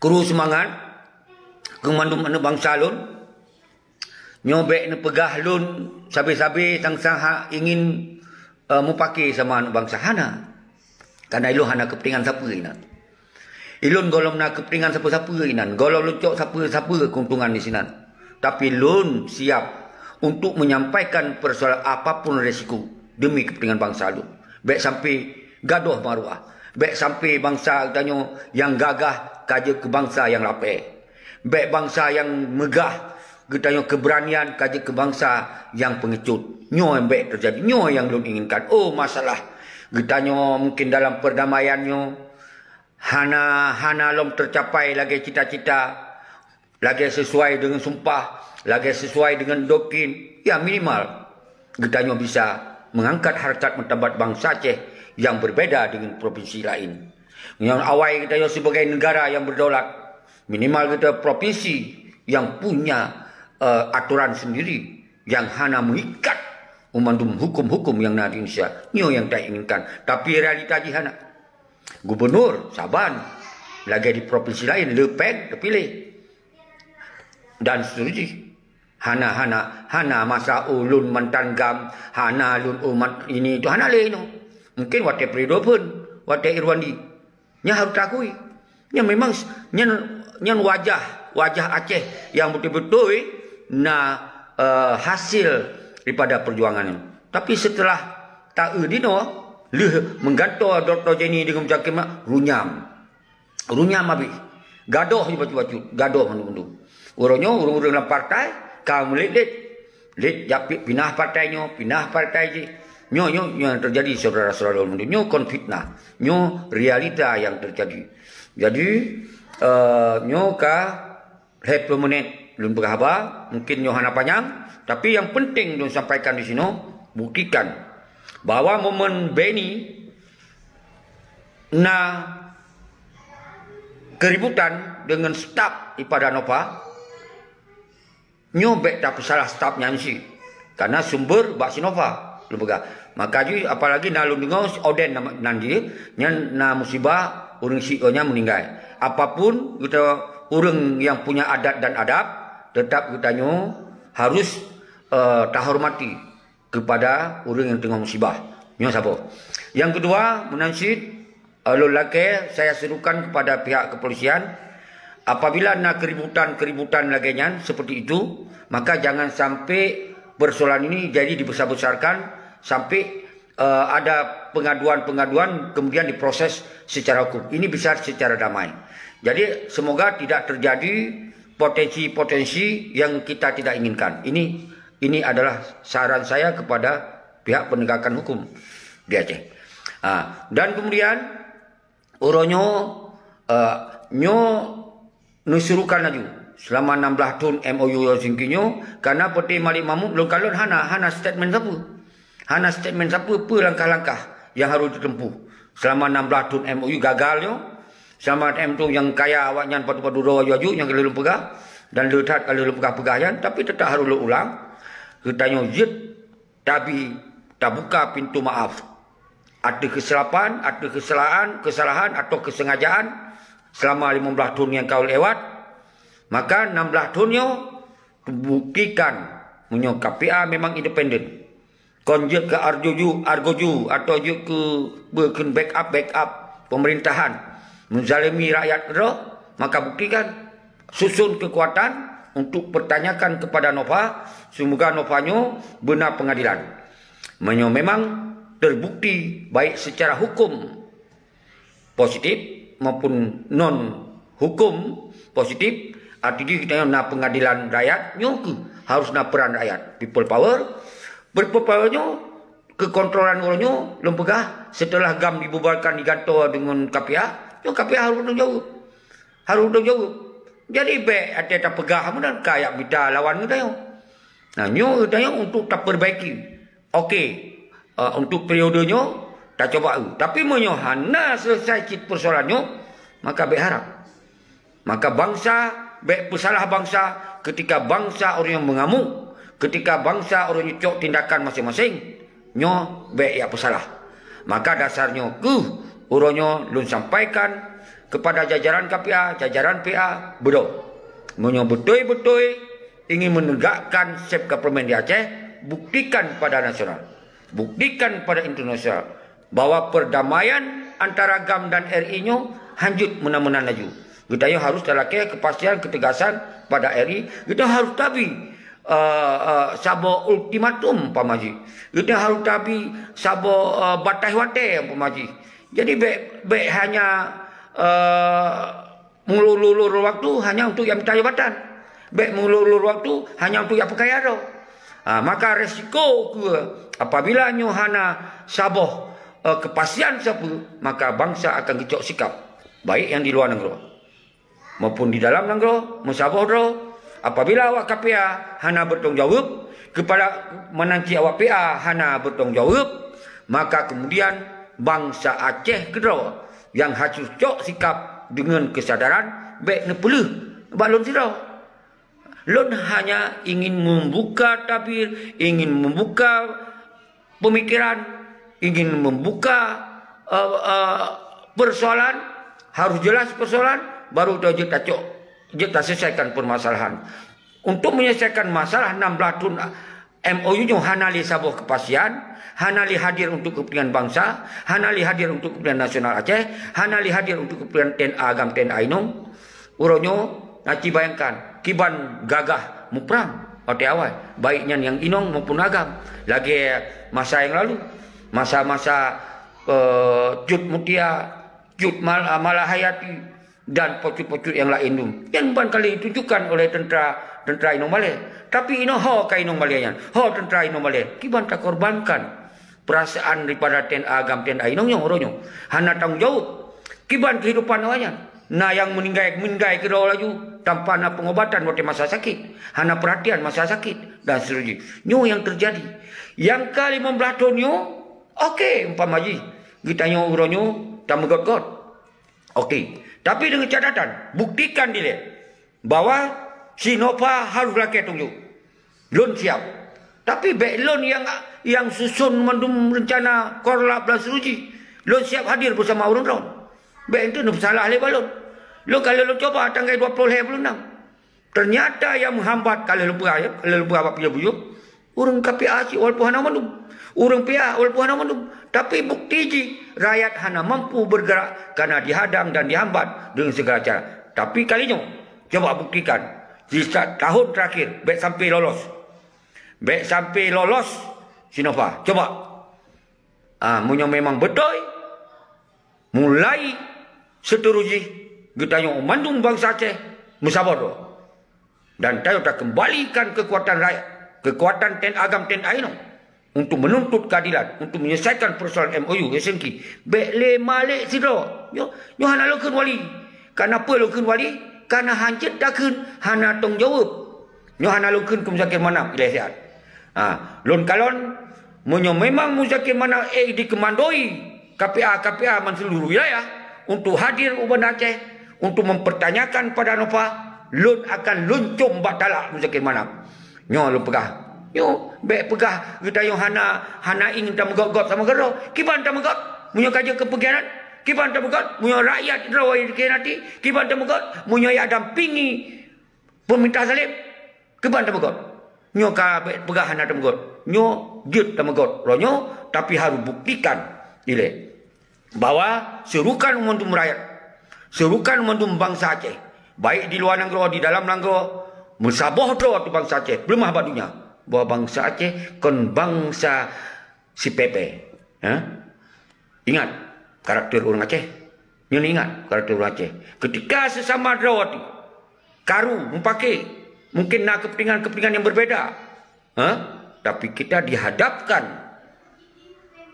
Kru seumangat keu mandum aneuëk bansa lôn. Nyoe bék neupeugah lôn sabe-sabe sang-sang hak ingin, eh, mupake sama aneuëk bansa, hana. Karena ilôn hana keupeuntengan sapeue inan. Ilôn gohlom na keupeuntengan sapeue-sapeue inan, gohlom lôn cok sapeue-sapeue keuntungan disinan. Tapi lôn siap untuk menyampaikan persoalan apapun resiko demi keupeuntengan bansa lôn. Bék sampai gadoh maruah. Bék sampai bansa geutanyoe nyang gagah ka jeuet keu bansa nyang lapée. Bék bansa nyang meugah geutanyoe keubeuranian ka jeuet keu bansa nyang peungecut. Nyoe bék teujadi. Nyoe nyang lôn inginkan. Oh, masalah geutanyoe mungkin dalam perdamaian nyoe hana, hana lom teucapai lagée cita-cita, lagée sesuai deungon sumpah, lagée sesuai deungon doktrin. Ya, minimal geutanyoe bisa mengangkat harkat martabat bansa Aceh nyang berbeda deungon provinsi lain. Nyang awai geutanyoe sebagai negara nyang berdaulat, minimal geutanyoe provinsi nyang punya, eh, aturan sendiri nyang hana meuikat u mandum huköm-huköm nyang na di Indonesia. Nyoe nyang tainginkan. Tapi realita jih hana. Gubernur saban, lagée di provinsi lain, le péng teupiléh. Dan seterusjih. Hana, hana, hana masa ulôn mantan GAM, hana lôn umat ini itu, hana lé inoe. Mungkin watée periode pun, watée Irwandi. Nyan harus takui. Nyan memang s-, nyan, nyan wajah, wajah Aceh yang betul-betul na, eh, hasil daripada perjuangan nyan. Tapi setelah taeu dinoe, lheueh meugantoe Doktor Jenny deungon Muzakir Manaf, runyam. Runyam abéh. Gadoh je bacut-bacut, gadoh mandum-mandum. Uroe nyoe ureuëng-ureuëng lam partai ka meulet-let. Let japek pinah partai nyoe, pinah partai jih. Nyoe, nyoe, nyoe nyang teujadi, syedara-syedara lôn. Nyoe kon fitnah. Nyoe realita nyang teujadi. Jadi, eh, nyoe ka lhée ploh menit lôn peugah haba, mungkin nyoe hana panyang, tapi nyang penting lôn sampaikan di sinoe, buktikan bahwa momen Benny na keributan deungon staf daripada Nova, nyoe bék tapeusalah staf nyan cit. Karena sumber bak si Nova, lôn peugah. Maka jih, apalagi na lôn deungoe si Oden nama, nan jih, nyan na musibah, ureuëng syiek nyan meuninggai. Apapun geutanyoe ureuëng nyang punya adat dan adab, tetap geutanyoe harus, eh, tahormati kepada ureuëng nyang teungoh musibah. Nyoe saboh. Yang kedua, meunan cit, eh, lôn lakée saya serukan kepada pihak kepolisian, apabila na keributan-keributan lagée nyan seperti itu, maka jangan sampai persoalan ini jadi dibesar-besarkan sampai, eh, ada pengaduan-pengaduan kemudian diproses secara hukum. Ini bisa secara damai. Jadi, semoga tidak terjadi potensi-potensi yang kita tidak inginkan. Ini, ini adalah saran saya kepada pihak penegakan hukum di Aceh. Ah, dan kemudian, uroe nyoe, eh, nyoe neusuruhkan laju selama enam belas thon M O U Helsinki nyoe, karena Putih Malik Mahmud lôn kalon hana, hana statement sapeue. Hana statement sapeue peue langkah-langkah nyang harôh teutempuh selama enam belas thon M O U gagal nyoe. Selama M O U nyang kaya awaknyan padub-padub droe aju-aju nyang ka lheueh lôn peugah, dan le that ka lheueh lôn peugah-peugah nyan, tapi teutap harôh lôn ulang, geutanyoe jeuet tabi tabuka pintoe maaf ateueh keusalahan, ateueh keusalahan, keusalahan atau keusengajaan selama limong blaih thon nyang ka lewat, maka enam blaih thon nyoe teubuktikan meunyoe K P A memang independen. Kon jeuet keu argoju, argoju atau jeuet keu beukheun backup-backup pemerintahan, menzalimi rakyat keudroe, maka buktikan. Susun kekuatan untuk pertanyakan kepada Nova, semoga Nova nyoe beuna pengadilan. Meunyoe memang terbukti baik secara hukum positif maupun non hukum positif, artinya kita na pengadilan rakyat, nyoe keuh harus na peran rakyat. People power, people power nyoe keukontrolan uroe nyoe lôn peugah setelah GAM dibubarkan digantoe deungon K P A, nyoe K P A harus tanggung jaweueb. Harôh tanggung jaweueb. Jadi bék até tapeugah meunan kajak mita lawan geutanyoe. Nah, nyoe geutanyoe untuk taperbaiki. Oke, eh, untuk periode nyoe tacoba eu. Tapi meunyoe hana selesai cit persoalan nyoe, maka bék harap. Maka bansa bék peusalah bansa ketika bansa ureuëng nyoe mengamuk, ketika bansa ureuëng nyoe cok tindakan masing-masing, nyoe bék jak peusalah. Maka dasar nyoe keuh uroe nyoe lôn sampaikan kepada jajaran K P A, jajaran P A, beudôh. Meunyoe beutôi-beutôi ingin menegakkan seb government di Aceh, buktikan pada nasional, buktikan pada internasional bahwa perdamaian antara GAM dan R I nyoe hanjeuet meunan-meunan laju. Geutanyoe harus talakée kepastian, ketegasan pada R I. Geutanyoe harus tabi, eh, eh, saboh ultimatum pamaji. Geutanyoe harus tabi saboh, eh, bataih watée pamaji. Jadi bék, bék hanya, eh, mengulur-ulur waktu hanya untuk jak mita jabatan. Bék mengulur-ulur waktu hanya untuk jak peukaya droe. Ha, maka resiko keu apabila nyoe hana saboh, eh, kepastian sapeue, maka bansa akan geucok sikap, baik nyang di luwa nanggroe maupun di dalam nanggroe, meusaboh droe. Apabila awak K P A hana bertanggung jawab, kepada meunan cit awak P A hana bertanggung jawab, maka kemudian bansa Aceh keudroe nyang harus cok sikap deungon kesadaran bék neupeuleueh bak lôn sidroe. Lôn hanya ingin membuka tabir, ingin membuka pemikiran, ingin membuka, eh, eh, persoalan, harus jelas persoalan, baru ta-, jeuet tacok, jeuet taselesaikan permasalahan. Untuk menyelesaikan masalah enam belas thon M O U nyoe hana lé saboh kepastian, hana lé hadir untuk kepentingan bansa, hana lé hadir untuk kepentingan nasional Aceh, hana lé hadir untuk kepentingan T N A GAM, T N A inong. Uroe nyoe, aci bayangkan, kiban gagah muprang watée awai, baik nyan nyang inong maupun agam, lagée masa nyang lalu, masa-masa, eh, Cut Mutia, Cut Mal-, Malahayati, dan pecut-pecut nyang laén dum. Nyan ban ka lheueh ditunjukkan oleh tentera, tentera inong malée. Tapi inoe ho ka inong malée nyan, ho tentera inong malée, kiban takorbankan perasaan daripada T N A GAM, T N A inong nyoe uroe nyoe hana tanggong jaweueb. Kiban keuhidupan awaknyan? Na nyang meuninggai, meuninggai keudroe laju tanpa na peungobatan watée masa sakét, hana peurhatian masa sakét, dan seterusnya. Nyoe nyang teujadi. Nyang ka limong blaih thon nyoe, oke, umpama jih geutanyoe uroe nyoe tameugöt-göt. Oke, tapi deungon catatan, buktikan dilée bahwa Sinova harus lakée tanggong jaweueb. Lôn siap. Tapi bék lôn nyang, nyang susun mandum reuncana korlap dan seterusnya. Lôn siap hadir beusama ureuëng droen. Bék enteuk neupeusalah lé bak lôn. Lôn ka lheueh lôn cuba tanggai dua ploh lhée buleuen nam. Teunyata nyang meuhambat ka lheueh lôn peugah, ya, ka lheueh lôn peugah bak piôh-piôh. Ureuëng K P A cit walaupun hana mandum. Ureuëng P A walaupun hana mandum. Tapi bukti jih, rakyat hana mampu bergerak karena dihadang dan dihambat dengan segala cara. Tapi kali nyoe, coba buktikan. Di sa-, tahun terakhir, bék sampai lolos. Bék sampai lolos Sinova. Coba. Ah, meunyoe memang beutôi, mulai seterusnya geutanyoe mandum bansa Aceh meusaboh droe. Dan tanyoe takeumbalikan keukuatan rakyat, keukuatan T N A GAM, T N A inong untuk menuntut keadilan, untuk menyelesaikan persoalan M O U Helsinki. Bék lé malek sidroe. Nyoe, nyoe hana lôn kheun wali. Kana peue lôn kheun wali? Kana hanjeuet takheun hana tanggong jaweueb. Nyoe hana lôn kheun keu Muzakir Manaf ilée siat. Ha, lôn kalon, meunyoe memang Muzakir Manaf ék dikeumandoi K P A-K P A man seuluruh wilayah untuk hadir u Banda Aceh untuk mempertanyakan pada Nova, lôn akan lôn com bak talak Muzakir Manaf. Nyoe lôn peugah. Nyoe bék peugah geutanyoe hana, hana ingin tameugöt-göt sama keudroe. Kiban tameugöt meunyoe ka jeuet keu peukhianat? Kiban tameugöt meunyoe rakyat droe dikhianati? Kiban tameugöt meunyoe jak dampingi peumintah saleb? Kiban tameugöt? Nyoe ka bék peugah hana tameugöt. Nyoe jeuet tameugöt uroe nyoe, tapi harôh buktikan ilée bahwa seurukan mandum rakyat, seurukan mandum bansa Aceh, baik di luwa nanggroe, di dalam nanggroe, meusaboh droe ateueh bansa Aceh, peuleumah bak donya bahwa bansa Aceh kon bansa sipepée. Ha? Ingat karakter ureuëng Aceh. Nyoe ingat karakter ureuëng Aceh. Ketika sesama droe teuh karu mupake, mungkin na kepentingan-kepentingan yang berbeda. Ha? Tapi kita dihadapkan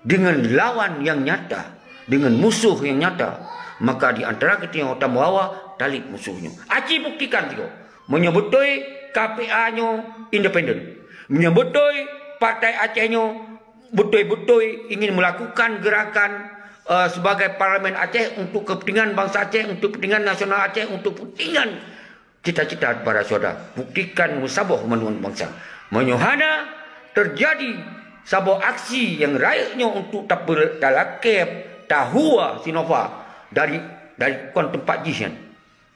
dengan lawan yang nyata, dengan musuh yang nyata, maka di antara geutanyoe tameuawa talib musuh nyoe. Aci buktikan sigoe. Meunyoe beutôi K P A nyoe independen, Meunyoe beutôi Partai Aceh nyoe beutôi-beutôi ingin melakukan gerakan, eh, sebagai Parlemen Aceh untuk kepentingan bangsa Aceh, untuk kepentingan nasional Aceh, untuk kepentingan cita-cita para syuhada. Buktikan meusaboh mandum bangsa. Meunyoe hana teujadi saboh aksi nyang rayeuk nyoe untuk tapeu-, talakée, tahua si Nova dari, dari kon teumpat jih nyan.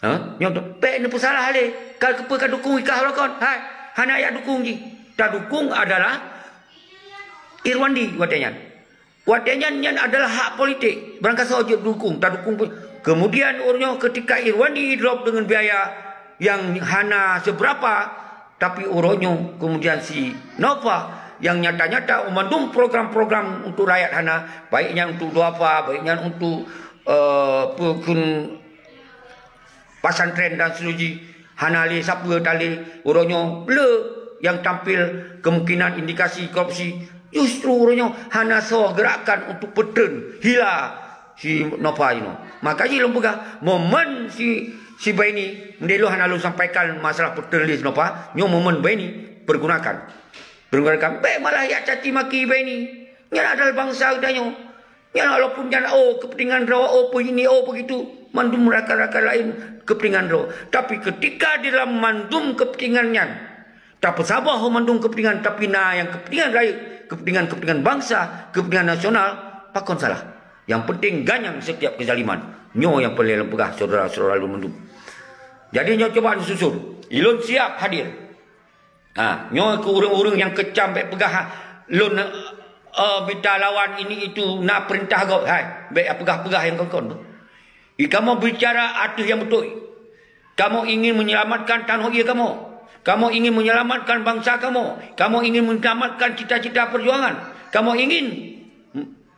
Ha? Nyoe tu, bék neupeusalah lé. Ka keupeue ka dukung i kah lom kon? Hai, hana jak dukung jih. Tadukung adalah Irwandi watée nyan. Watée nyan, nyan adalah hak politik. Barangkasoe jeuet dukung, tadukung pun. Kemudian uroe nyoe ketika Irwandi drop dengan biaya yang hana seberapa, tapi uroe nyoe kemudian si Nova yang nyata-nyata mandum program-program untuk rakyat hana, baik nyan untuk duafa, baik nyan untuk, eh, peukun pesantren dan seterusnya, hana lé sapeue tali, uroe nyoe le yang tampil kemungkinan indikasi korupsi. Justru uroe nyoe hana soe gerakan untuk peutreun hila si Nova inoe. Maka jih lôn peugah, momen si, si Baini, meudeh lôn hana lôn sampaikan masalah peutreun lé si Nova, nyoe momen Baini, pergunakan. Pergunakan, bék malah jak caci maki Baini. Nyan adalah bangsa geutanyoe. Nyan walaupun nyan, oh, kepentingan droe, oh, peue ini, oh, begitu. Mandum rakan-rakan laén kepentingan droe. Tapi ketika di dalam mandum kepentingan nyan, tapeusaboh mandum kepentingan, tapi na nyang kepentingan rakyat, kepentingan-kepentingan bangsa, kepentingan nasional, pakon salah. Yang penting ganyang setiap kezaliman. Nyoe nyang peureulée lôn peugah, syedara-syedara lôn mandum. Jadi nyoe cuba neususun. Ilôn siap hadir. Ha, nyoe keu ureuëng-ureuëng nyang keucam bék peugah, ha, lôn, eh, mita lawan ini itu na peurintah gob. Hai, bék peugah-peugah nyang kon-kon tu. Kamoe bicara ateueh nyang beutôi. Kamoe ingin menyelamatkan tanoh ie kamoe. Kamoe ingin menyelamatkan bangsa kamoe. Kamoe ingin menyelamatkan cita-cita perjuangan. Kamoe ingin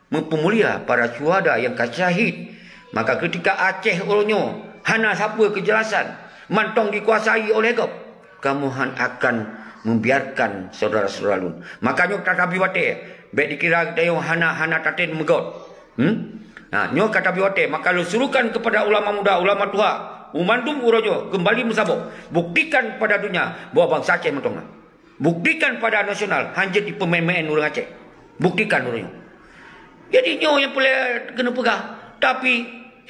meupeumulia para syuhada nyang ka syahid. Maka keutika Aceh uroe nyoe hana sapeue keujelasan, mantong dikuasai oleh gob, kamoe han akan membiarkan syedara-syedara lôn. Maka nyoe tatabi watée, bék dikira geutanyoe hana, hana tatem meugot. Hmm? Ha, nyoe ka tabi watée, maka lôn suruhkan kepada ulama muda, ulama tuha, u mandum uroe nyoe keumbali meusaboh, buktikan kepada donya bahwa bansa Aceh mantong na. Buktikan pada nasional, hanjeuet jipeumaén-maén ureuëng Aceh. Buktikan ureuëng nyoe. Jadi nyoe nyang peureulée keuneuk peugah. Tapi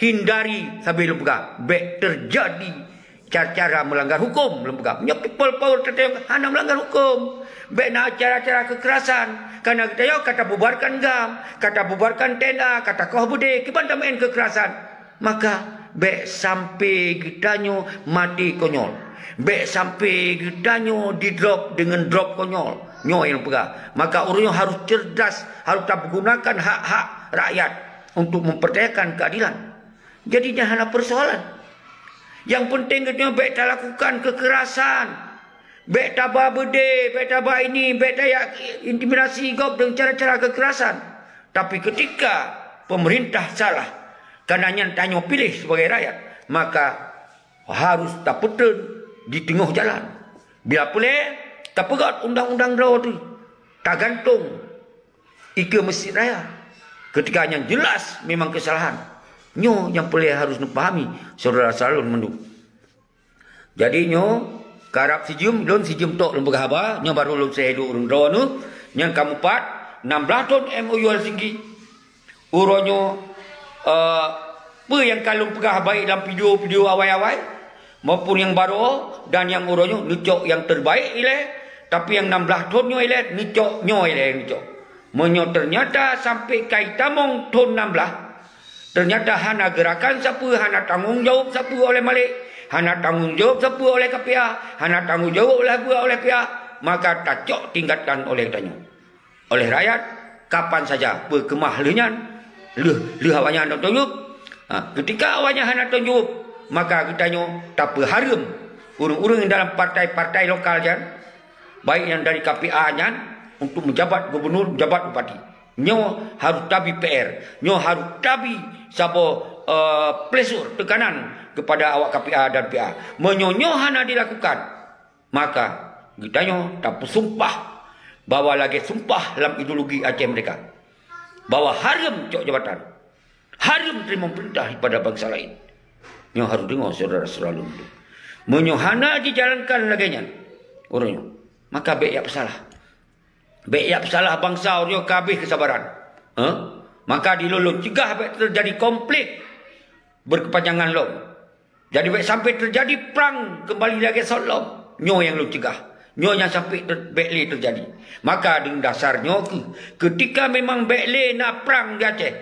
hindari sabe lôn peugah, bék teujadi cara-cara meulanggar huköm lôn peugah. Nyoe people power teuntang hana meulanggar huköm. Bék na cara-cara keukerasan. Karena geutanyoe ka tabubarkan GAM, ka tabubarkan TNA, ka takoh beudé, kiban tameuén keukerasan. Maka bék sampai geutanyoe maté konyol. Bék sampai geutanyoe didrop deungon drop konyol. Nyoe nyang peugah. Maka ureuëng nyoe harus cerdas, harus tagunakan hak-hak rakyat untuk mempertahankan keadilan. Jadi nyan hana persoalan. Yang penting geutanyoe bék talakukan keukerasan. Bék taba beudé, bék taba ini, bék tajak intimidasi gob deungon cara-cara keukerasan. Tapi keutika pemerintah salah, karena nyan tanyoe piléh sibagai rakyat, maka harôh tapeutreun di teungoh jalan. Bila peureulée, tapeugét undang-undang droe teuh, tagantong ikeue meuseujid raya. Keutika nyan jeulaih memang keusalahan. Nyoe nyang peureulée harôh neupahami, syedara-syedara lôn mandum. Jadi nyoe, karab sijeuem, lôn sijeuem tok lôn peugah haba, nyoe barô lôn seuhé lôn ureuëng droeneuh, nyang ka mupat, nam blaih thon M O U Helsinki. Uroe nyoe, eh, peue nyang ka lôn peugah baik lam video-video awai-awai, maupun nyang barô dan nyang uroe nyoe, neucok nyang terbaik ilée, tapi nyang nam blaih thon nyoe ilée, neucok nyoe ilée neucok. Meunyoe teunyata sampai ka itamong thon nam blaih, teunyata hana geurakan sapeue, hana tanggong jaweueb sapeue oleh Malik, hana tanggong jaweueb sapeue oleh K P A, hana tanggong jaweueb oleh sapeue oleh P A, maka tacok tingkatkan oleh tanyoe. Oleh rakyat, kapan saja peukeumah lheueh nyan, lheueh, lheueh awaknyan hana tanggong jaweueb. Ha, keutika awaknyan hana tanggong jaweueb, maka geutanyoe tapeuhareuem ureuëng-ureuëng dalam partai-partai lokal nyan, baik nyang dari K P A nyan untuk meujabat gubunur, meujabat bupati. Nyoe harôh tabi P R, nyoe harôh tabi saboh, eh, pressure, tekanan kepada awak K P A dan P A. Meunyoe nyoe hana dilakukan, maka geutanyoe tapeusumpah bahwa lagée sumpah lam ideologi Aceh Merdeka, bahwa hareuem cok jabatan. Hareuem teurimong peurintah daripada bansa laén. Nyoe harôh deungoe syedara-syedara lôn. Meunyoe hana jijalankan lagée nyan, ureuëng nyoe, maka bék jak peusalah. Bék jak peusalah bansa uroe nyoe ka habéh keusabaran. Hah? Maka di lôn, lôn cegah bék teujadi konflik berkepanjangan lom. Jadi bék sampai teujadi prang keumbali lagée sot lom. Nyoe nyang lôn cegah. Nyoe nyang sampai ter-, bék lé teujadi. Maka deungon dasar nyoe keuh, keutika memang bék lé na prang di Aceh,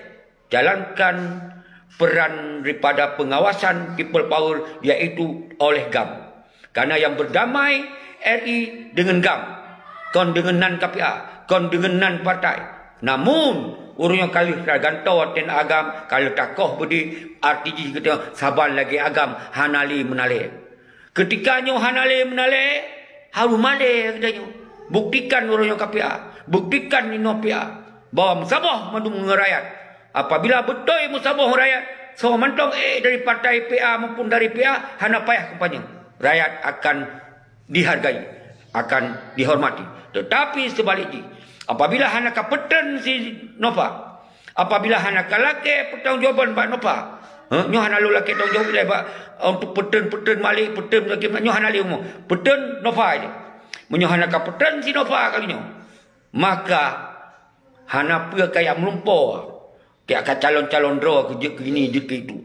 jalankan peran daripada pengawasan people power, yaitu oleh GAM. Karena yang berdamai R I dengan GAM, kon deungon nan K P A, kon deungon nan partai. Namun, ureuëng nyang ka lheueh tagantoe ateueh GAM, ka lheueh takoh beudé, arti jih geutanyoe saban lagée agam hana lé meunalée. Keutika nyoe hana lé meunalée, harôh malée geutanyoe. Buktikan ureuëng nyang K P A, buktikan inoe P A, bahwa meusaboh mandum ngon rakyat. Apabila beutôi meusaboh ngon rakyat, soe mantong ék dari partai P A maupun dari P A, hana payah kampanye. Rakyat akan dihargai, akan dihormati. Tetapi seubalik jih, apabila hana ka peutreun si Nova, apabila hana ka lakée peutanggungjawaban bak Nova, heh, nyoe hana lôn lakée tanggungjawaban lé bak, eh, untuk peutreun-peutreun Malik, peutreun lagée nyoe hana lé umu. Peutreun Nova aja. Meunyoe hana ka peutreun si Nova kali nyoe, maka hana peue kajak meulumpoe. Kajak ka calon-calon droe keu jeuet keu ini, jeuet keu itu.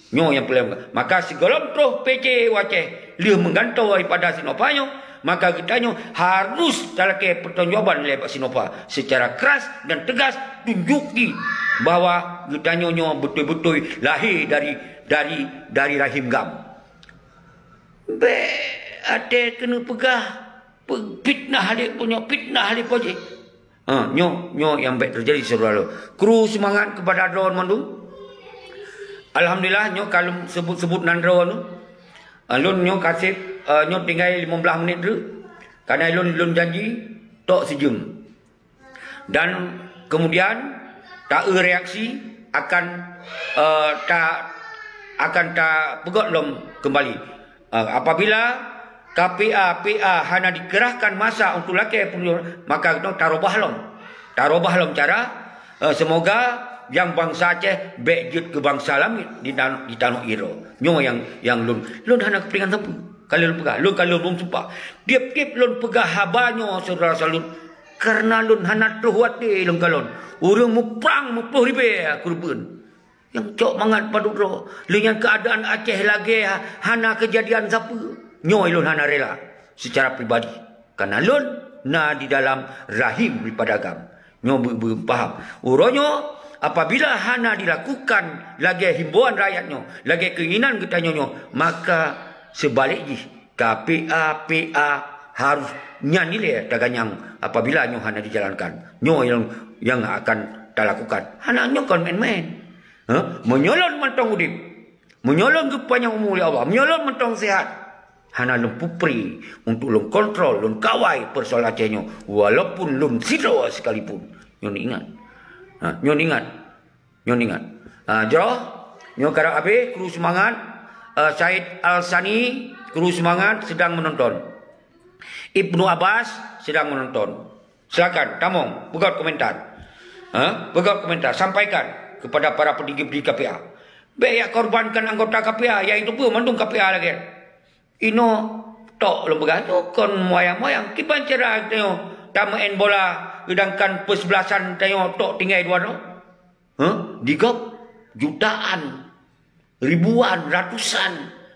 Nyoe nyang peureulée. Maka sigohlom troh P C u Aceh lheueh meugantoe daripada si Nova nyoe, maka geutanyoe harôh talakée peutanggungjawaban lé bak si Nova secara keras dan tegas, tunjuki bahwa geutanyoe nyoe beutôi-beutôi lahé dari, dari, dari rahim GAM. Bék até keuneuk peugah, pe-, fitnah lé punyo, fitnah lé poji. Ha, nyoe, nyoe nyang bék teujadi, syedara lôn. Kru seumangat keupada droe mandum. Alhamdulillah, nyoe ka lôn seubut-seubut nan droe nyoe. Ah, lôn nyoe ka seb, eh, nyoe tinggai limong blaih menit treuk. Karena lôn, lôn janji tok sijeuem. Dan kemudian, ta-eu reaksi akan, eh, ta-, akan tapeugét lom keumbali. Eh, apabila K P A, P A hana dikerahkan masa untuk lakée peunyoe, maka geutanyoe tarubah lom. Tarubah lom cara, eh, semoga nyang bansa Aceh bék jeuet keu bansa lamiet di tan-, di tanoh Iroe. Nyoe nyang, nyang lôn, lôn hana keupingan sapeue. Ka lôn peugah, lôn ka lôn, lôn sumpah. Tiep-tiep lôn peugah haba nyoe, syedara saleuem, kareuna lôn hana troh watée lôn kalon. Ureuëng muprang muploh ribée keureubeuen. Nyang cok mangat padub droe. Lheueh nyan keuadaan Aceh lagée ha-, hana keujadian sapeue. Nyoe lôn hana rela seucara pribadi. Kareuna lôn na di dalam rahim daripada GAM. Nyoe beu-, beu-, paham. Uroe nyoe, apabila hana dilakukan lagée himbauan rakyat nyoe, lagée keinginan geutanyoe nyoe, maka seubalik jih, K P A, P A harôh nyan ilée taganyang apabila nyoe hana dijalankan. Nyoe nyang, nyang akan talakukan. Hana nyoe kon main-main. Ha? Meunyoe lôn mantong udeb, meunyoe lôn geupanyang umu lé Allah, meunyoe lôn mantong sehat, hana lôn peupré untuk lôn kontrol, lôn kawai peusoalan Aceh nyoe, walaupun lôn sidroe sekalipun. Nyoe ingat. Ha, nyoe ingat. Nyoe ingat. Ha, jroh, nyoe karab habéh, kru seumangat. Eh, Said Al-Sani, kru seumangat, sedang menonton. Ibnu Abbas sedang menonton. Silakan, tamong, peugét komentar. Ha? Peugét komentar, sampaikan kepada para petinggi-petinggi K P A. Bék jak korbankan anggota K P A, yaitu peue mandum K P A lagée. Inoe tok lôn peugah nyoe kon moyang-moyang. Kiban cara tanyoe tameu'en bola, sedangkan peusebelasan tanyoe tok tinggai dua droe? Hah? Di gob jutaan, ribuan, ratusan.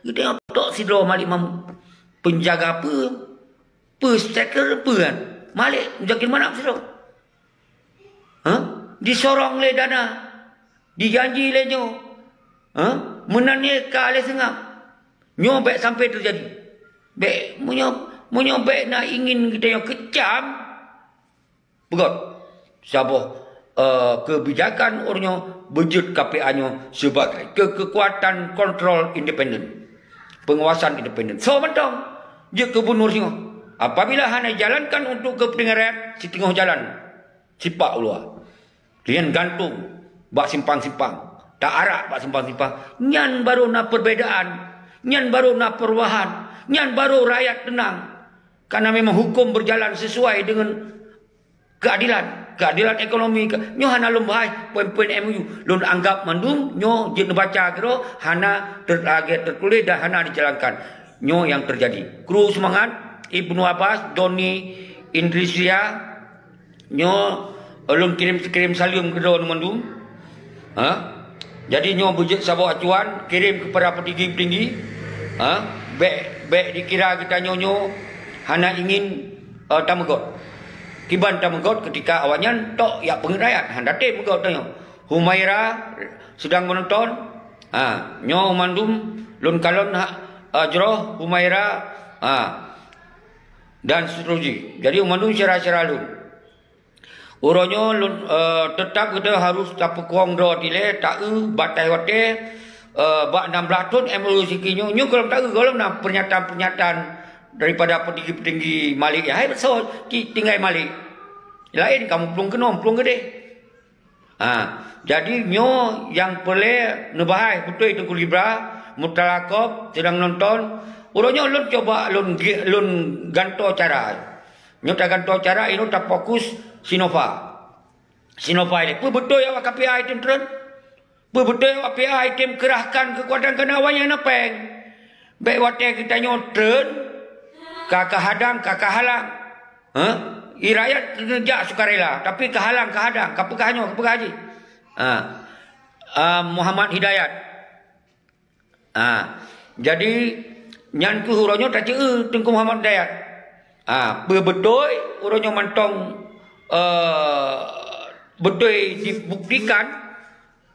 Geutanyoe tok sidroe Malik Mahmud. Penjaga peue? Peue striker peue kan? Malik Muzakir Manaf sidroe. Hah? Disorong lé dana. Dijanji lé nyoe. Hah? Meunan nyoe ka lé seungab. Nyoe bék sampai teujadi. Bék, meunyoe, meunyoe bék na ingin geutanyoe keucam, peugét saboh, eh, keubijakan uroe nyoe beujeuet K P A nyoe sibagai keu-, keukuatan kontrol independen, penguasaan independen. Soe mantong jeuet keu gubunur singoh. Apabila hana jalankan untuk keupeuntengan rakyat, siteungoh jalan sipak u luwa. Lheueh nyan gantung bak simpang-simpang, ta-arak bak simpang-simpang. Nyan baru na perbedaan, nyan baru na perubahan, nyan baru rakyat tenang. Karena memang hukum berjalan sesuai dengan keadilan, keadilan ekonomi. Ke-, nyoe hana lôn bahas poin-poin M O U. Lôn anggap mandum nyoe jeuet neubaca keudroe, hana ter-, lagée teutuléh dan hana dijalankan. Nyoe nyang teujadi. Kru seumangat, Ibnu Abbas, Doni Indrisia, Nyoe ulôn kirém, kirém saleuem keudroe mandum. Ha? Jadi nyoe beujeuet saboh acuan kirém keupada peutinggi-peutinggi. Ha? Bék, bék dikira geutanyoe nyoe hana ingin, eh, tameugot. Kiban tameugot keutika awaknyan tok jak peungét rakyat, hana tem meugot tanyoe. Humaira sedang menonton. Ha, nyoe mandum lôn kalon ha, eh, jroh Humaira, ha, dan seterusnya. Jadi mandum syedara-syedara lôn. Uroe nyoe lôn, eh, teutap geutanyoe harôh tapeukong droe dilée, taeu bataih watée, eh, bak enam belas thon M O U siki nyoe, nyoe gohlom taeu, gohlom na pernyataan-pernyataan daripada peutinggi-peutinggi Malik. Hai, soe ti-, tinggai Malik. Laén ka muplueng keunoe, muplueng keudeh. Ha, jadi nyoe nyang peureulée neubahai beutôi Teungku Libra, Murtala Kob, sedang nonton. Uroe nyoe lôn cuba lôn ge-, lôn gantoe cara. Nyoe tagantoe cara, inoe tafokus Sinova. Sinova ini, peue beutôi awak K P A item treun? Peue beutôi awak K P A item kerahkan keukuatan keuneuk awaknyan na péng? Bék watée geutanyoe treun, ka kahadang, ka kahalang. Ha? I rakyat keuneuk jak sukarela, tapi kahalang, kahadang, kapeugah nyoe, kapeugah jih. Ha. Ah, Muhammad Hidayat. Ha, jadi nyan keuh uroe nyoe taceu Teungku Muhammad Dayat. Ha, peue beutôi uroe nyoe mantong, eh, beutôi dibuktikan?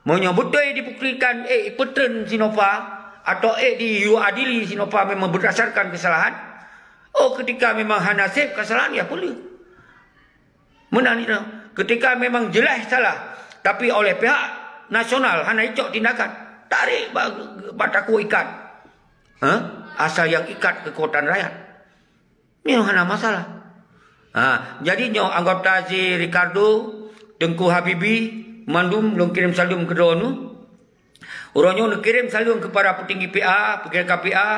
Meunyoe beutôi dibuktikan, eh, peutreun Sinova atau, eh, diadili Sinova memang berdasarkan kesalahan, oh, ketika memang hana sép kesalahan, ya peuleueh. Meunan itu, ketika memang jeulaih salah, tapi oleh pihak nasional hana icok tindakan, tarék ba-, bak takue ikat. Ha? Asai nyang ikat keukuatan rakyat. Nyoe hana masalah. Ha, jadi nyoe anggota si Ricardo, Teungku Habibi, mandum lôn kirém saleuem keudroe nu. Uroe nyoe neukirém saleuem keupada peutinggi P A, peutinggi K P A,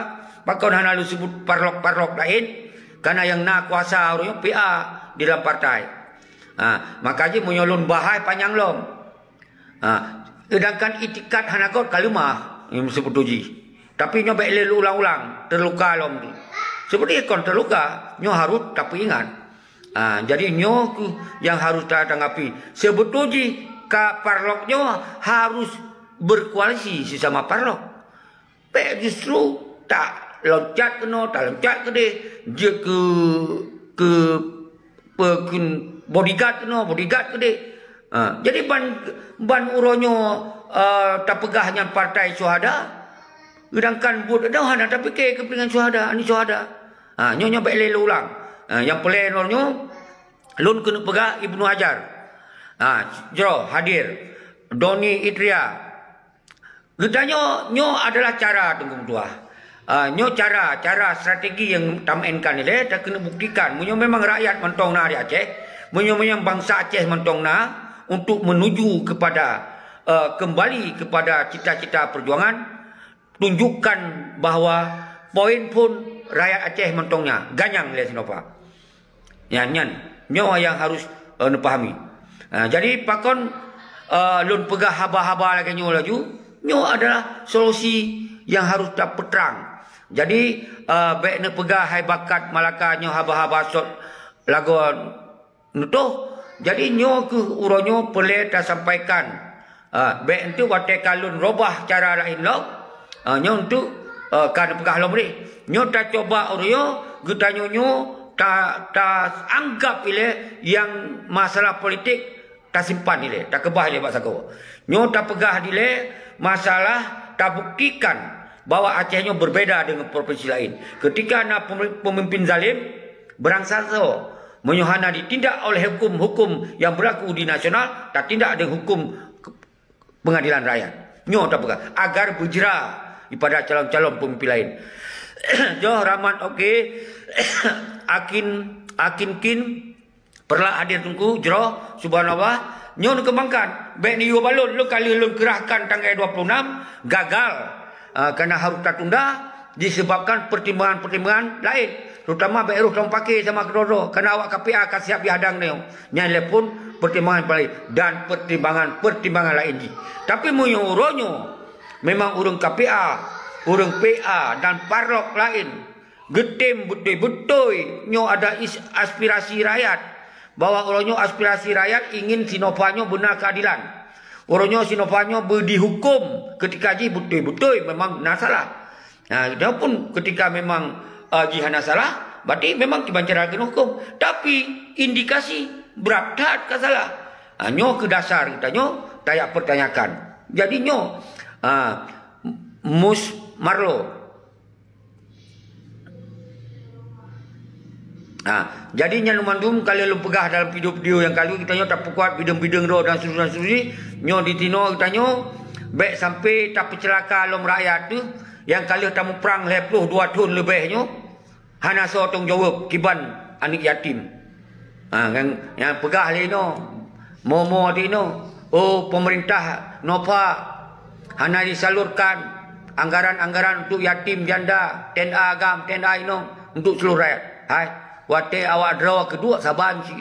pakon hana lôn seubut parlok-parlok laén, kareuna nyang na kuasa uroe nyoe P A di dalam partai. Ha, maka jih meunyoe lôn bahai panyang lom. Ha, seudangkan itikad hana göt ka leumah, nyang seubut jih. Tapi nyoe bék lé ulang-ulang, teuloka lom tu. Seubut jih kon teuloka, nyoe harôh tapeuingat. Ha, jadi nyoe keuh nyang harôh tatanggapi. Seubut jih ka parlok nyoe harôh berkoalisi sesama parlok. Bék justru taloncat keunoe, taloncat keudeh, jeuet keu, keu, pe-, keu bodyguard keunoe, bodyguard keudeh. Ha, jadi ban, ban uroe nyoe, eh, tapeugah nyan partai syuhada, seudangkan buet nyoe hana tapike keupeuntengan syuhada, aneuk syuhada. Ha, nyoe, nyoe bék lé lôn ulang. Ha, nyang peureulée uroe nyoe, lôn keuneuk peugah Ibnu Hajar. Ha, jroh hadir. Doni Idria. Geutanyoe nyoe adalah cara Teungku meutuah. Ah, nyoe cara, cara strategi nyang tameu'enkan ilée takeuneuk buktikan. Meunyoe memang rakyat mantong na di Aceh, meunyoe memang bansa Aceh mantong na untuk menuju kepada, eh, kembali kepada cita-cita perjuangan, tunjukkan bahwa poin phon rakyat Aceh mantong na, ganyang lé Sinova. Nyan, nyan. Nyoe nyang harôh, eh, neupahami. Ah, jadi pakon, eh, lôn peugah haba-haba lagée nyoe laju, nyoe adalah solusi nyang harôh tapeutrang. Jadi, eh, bék neupeugah hai bakat Malaka nyoe haba-haba sot lagoe neutoh. Jadi nyoe keuh uroe nyoe peureulée tasampaikan. Ah, bék enteuk watée ka lôn robah cara laén lom, ah, nyoe enteuk, ah, ka neupeugah lom deh. Nyoe tacoba uroe nyoe, geutanyoe nyoe ta, taanggab ilée nyang masalah politik tasimpan ilée, takeubah ilée bak sagoe. Nyoe tapeugah dilée masalah tabuktikan bahwa Aceh nyoe berbeda dengan provinsi lain. Ketika na pemi-, pemimpin zalim, beurangsa soe. Meunyoe hana ditindak oleh huköm-huköm nyang beulaku di nasional, tatindak deungon huköm ke-, peungadilan rakyat. Nyoe tapeugah, agar beujra dipada calon-calon peumimpin laén. Joh Rahmat oke, Akin, Akin Kin, Peureulak hadir Teungku, jroh, subhanallah. Nyoe neukeumbangkan, bék neuyue balon, lôn ka lheueh lôn keurahkan tanggai dua puluh enam, gagal. Ah, kareuna harôh tatunda, disebabkan pertimbangan-pertimbangan laén, terutama bék roh tameupaké sama keudroe-droe, kareuna awak K P A ka siab jihadang nyoe. Nyan lé phon pertimbangan paléng dan pertimbangan-pertimbangan laén jih. Tapi meunyoe uroe nyoe memang ureuëng K P A, ureuëng P A dan parlok laén, geutem beutôi-beutôi nyoe ada is-, aspirasi rakyat. bahwa uroe nyoe aspirasi rakyat ingin si Nova nyoe beuna keadilan. Uroe nyoe si Nova nyoe beu dihukum ketika jih beutôi-beutôi memang na salah. Ha, dia pun ketika memang, uh, jih hana salah, berarti memang kiban cara keuneuk hukum. Tapi indikasi brat that ka salah. Ha, nyoe keu dasar geutanyoe tajak pertanyakan. Jadi nyoe, ha, Mus Marlo. Ha, jadi nyan mandum ka lheueh lôn peugah dalam video-video nyang ka lheueh, geutanyoe tapeukuat bideueng-bideueng droe dan seterusnya, dan seterusnya. Nyoe di tinoe geutanyoe bèk sampai tapeuceulaka lom rakyat teuh nyang ka lheueh tamuprang lhèe ploh dua thon leubeh nyoe hana soe tanggung jaweueb kiban aneuk yatim. Ha, nyang, nyang peugah lé inoe, mo-mo di inoe, oh, pemerintah Nova hana disalurkan anggaran-anggaran untuk yatim janda, T N A agam, T N A inong, untuk seluruh rakyat. Hai, watèe awak droe keuduek saban cit.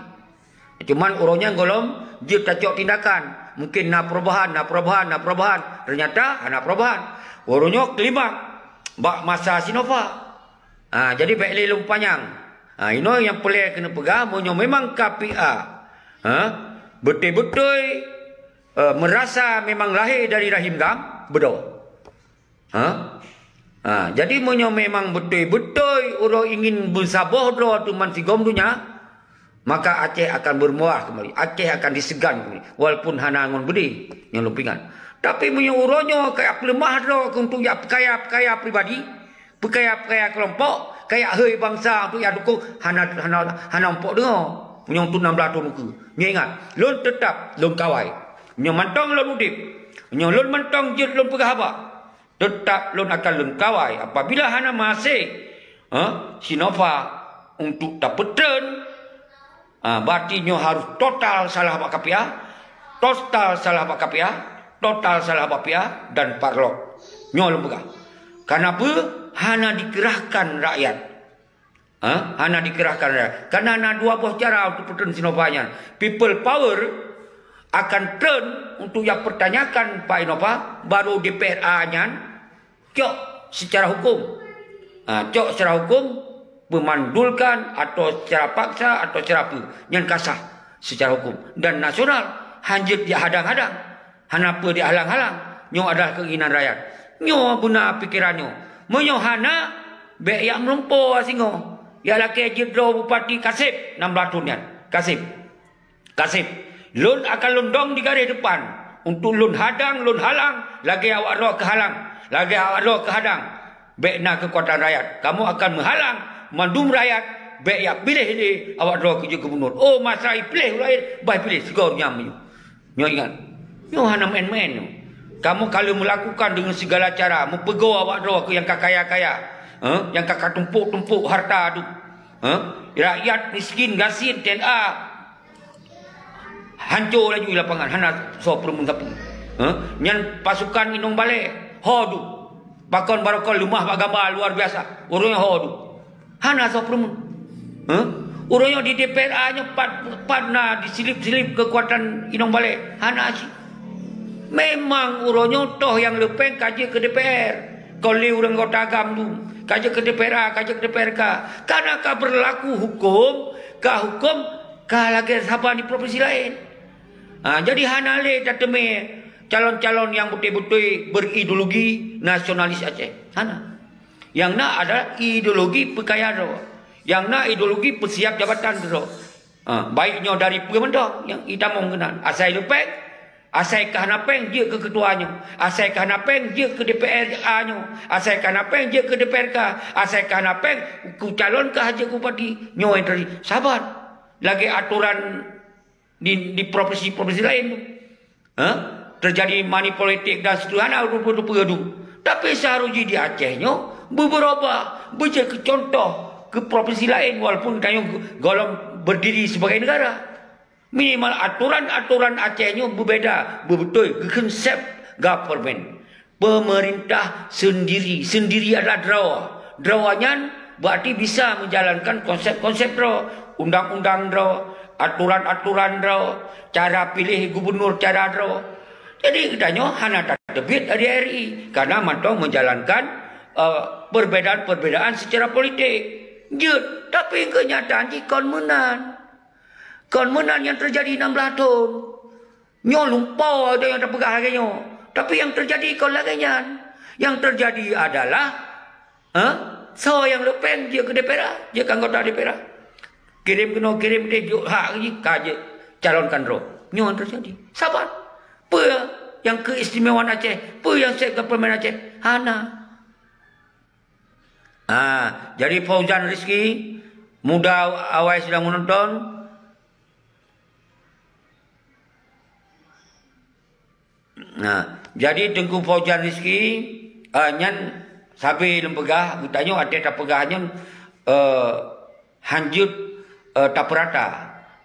Cuman uroe nyan gohlom jeuet tacok tindakan. Mungkin na perubahan, na perubahan, na perubahan. Ternyata hana perubahan. Uroe nyoe kelima bak masa si Nova. Ha, jadi bèk lé lôn panyang. Ha, inoe nyang peureulèe keuneuk peugah, meunyoe memang K P A, ha, beutôi-beutôi, eh, meurasa memang lahé dari rahim gam, beudôh. Ha? Ha, jadi meunyoe memang beutôi-beutôi uroe ingin beusaboh droe teuma sigom donya, maka Aceh akan bermewah kembali. Aceh akan disegam kembali. Walaupun hana ngon beudé, nyang lôn peuingat. Tapi meunyoe uroe nyoe kaya peuleumah droe keu untuk jak peukaya-peukaya pribadi, peukaya-peukaya keulompok, kaya hôi bansa untuk jak dukong, hana, hana, hana umpok deungoe. Meunyoe untuk nam blaih thon ukeue. Nyoe ingat, lôn teutap, lôn kawai. Meunyoe mantong lôn udép, meunyoe lôn mantong jeuet lôn peugah haba, teutap lôn akan lôn kawai apabila hana maséh, ha, si Nova untuk tapeutreun, ha, berarti nyoe harôh total salah bak K P A, total salah bak K P A, total salah bak P A dan Parlok. Nyoe lôn peugah. Kareuna peue? Hana dikerahkan rakyat. Ha? Hana dikerahkan rakyat. Karena na dua boh cara untuk peutreun si Nova nyan. People power akan treun untuk jak pertanyakan Pak Nova, baru D P R A nyan cok secara hukum. Ha, cok secara hukum, memandulkan atau secara paksa atau secara apa. Nyan ka sah secara hukum. Dan nasional, hanjeuet dihadang-hadang. Hana peue dihalang-halang. Nyoe adalah keinginan rakyat. Nyoe beuna pikeran nyoe. Meunyoe hana, bèk jak meulumpoe singoh. Jak lakèe jeuet droe Bupati Kaseb nam blaih thon nyan. Kaseb. Kaseb. Lôn akan lôn dong di garéh depan. Untuk lôn hadang, lôn halang, lagèe awak droe keuhalang. Lagèe awak droe keuhadang. Bèk na keukuatan rakyat. Kamoe akan meuhalang mandum rakyat bèk jak piléh lé awak droe keu jeuet gubunur. Oh, masa jipiléh ulôn, bah jipiléh sigoe nyang meunyoe. Nyoe ingat, nyoe hana maén-maén nyoe. Kamoe ka lheueh meulakukan deungon sigala cara, meupeugoe awak droe keu nyang ka kaya-kaya, eh, nyang ka, ka tumpôk-tumpôk hareuta tu. Eh, rakyat miskin, gasien, T N A, hanco laju di lapangan, hana soe peureumeun sapeue. Eh, nyan pasukan inong balèe, ho tu. Pakon barokon leumah bak gamba luar biasa. Ureueng ho tu. Hana soe peureumeun. Hah? Ureueng nyoe di D P R A nyoe pat, pat na disilip-silip keukuatan inong balèe. Hana cit. Memang uroe nyoe toh nyang leupeng ka jeuet keu D P R. Kon lé ureueng anggota gam tu. Ka jeuet keu D P R A, ka jeuet keu D P R K. Karena ka berlaku hukum, ka hukum, ka lagèe saban di provinsi laén. Ha, jadi hana lé tateumé calon-calon nyang beutôi-beutôi berideologi nasionalis Aceh. Hana. Nyang na adalah ideologi peukaya droe. Nyang na ideologi peusiab jabatan droe. Ha, baik nyoe dari peue mantong nyang itamong keunan. Asai leupeng, asai ka hana pèng jeuet keu keutua nyoe. Asai ka hana pèng jeuet keu D P R A nyoe. Asai ka hana pèng jeuet keu D P R K. Asai ka hana pèng keu calon ka jeuet keu bupati. Nyoe nyang teujadi. Saban. Lagèe atoran di, di provinsi-provinsi laén tu. Ha? Terjadi money politik dan seterusnya, rupa-rupa tu. Tapi seharusnya di Aceh nyoe beubeurubah, beujeuet keu contoh keu provinsi laén, walaupun tanyoe gohlom berdiri sebagai negara. Minimal aturan-aturan Aceh nyoe beubeda, beubeutôi keu konsep government. Pemerintah sendiri. Sendiri adalah droe. Droe nyan berarti bisa menjalankan konsep-konsep droe, undang-undang droe, aturan-aturan droe, cara pilih gubernur cara droe. Jadi, geutanyoe hana tateubiet dari R I karena mantong menjalankan, eh, perbedaan-perbedaan secara politik. Jeuet, tapi kenyataan jih kon meunan. Kon meunan nyang teujadi nam blaih thon. Nyoe lumpoe nyang tapeugah lagée nyoe. Tapi nyang teujadi kon lagée nyan. Nyang teujadi adalah, ha? Soe nyang leupeng jeuet keu D P R A, jeuet keu anggota D P R A. Kirém keunoe, kirém deh, jok hak jih, ka jeuet calonkan droe. Nyoe nyang teujadi. Saban. Peue nyang keistimewaan Aceh? Peue nyang set government Aceh? Hana. Ah, jadi Fauzan Rizki, muda awai sedang menonton. Nah, jadi Teungku Fauzan Rizki, ah, nyan sabe lôn peugah, geutanyoe até tapeugah nyan, eh, hanjeuet, eh, tapeurata.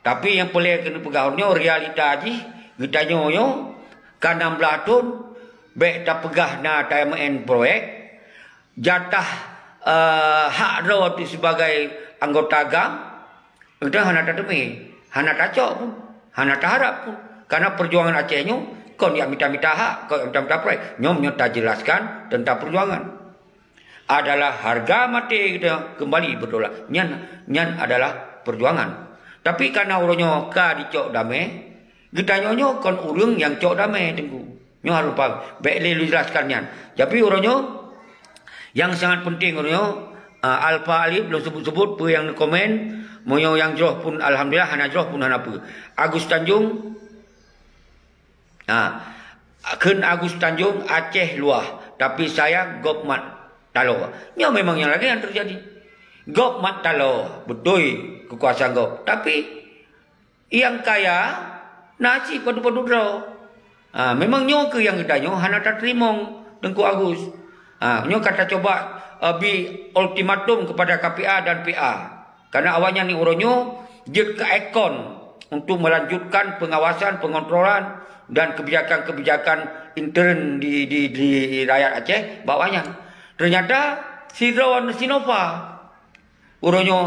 Tapi nyang peureulée keuneuk peugah nyoe realita jih, geutanyoe nyoe ka nam blaih thon, bék tapeugah na tameu'en proyek, jatah, eh, hak droe teuh sibagai anggota GAM, geutanyoe hana tateumé, hana tacok pun, hana taharap pun. Karena perjuangan Aceh nyoe kon jak mita-mita hak, kon jak mita-mita proyek. Nyoe meunyoe tajeulaskan teuntang perjuangan. Adalah harga maté geutanyoe keumbali beutulak. Nyan, nyan adalah perjuangan. Tapi karena uroe nyoe ka jicok damé, geutanyoe nyoe kon ureuëng nyang cok damé, Teungku. Nyoe harôh paham. Bék lé lôn jelaskan nyan. Tapi uroe nyoe, nyang sangat penting uroe nyoe, ah, Alfa Alif lôn sebut-sebut peue nyang neukomen, meunyoe nyang jroh pun alhamdulillah, hana jroh pun hana peue. Agus Tanjung, ah, kheun Agus Tanjung, Aceh luwah, tapi sayang gob mat taloe. Nyoe memang nyang lagée nyan teujadi. Gob mat taloe, beutôi keukuasaan gob. Tapi nyang kaya na cit padub-padub droe. Ha, memang nyoe keuh nyang geutanyoe hana tateurimong, Teungku Agus. Ha, nyoe ka tacuba, eh, bi ultimatum kepada K P A dan P A. Karena awaknyan ni uroe nyoe jeuet keu ikon untuk melanjutkan pengawasan, pengontrolan dan kebijakan-kebijakan intern di, di, di rakyat Aceh bak awaknyan. Ternyata sidroe Sinova uroe nyoe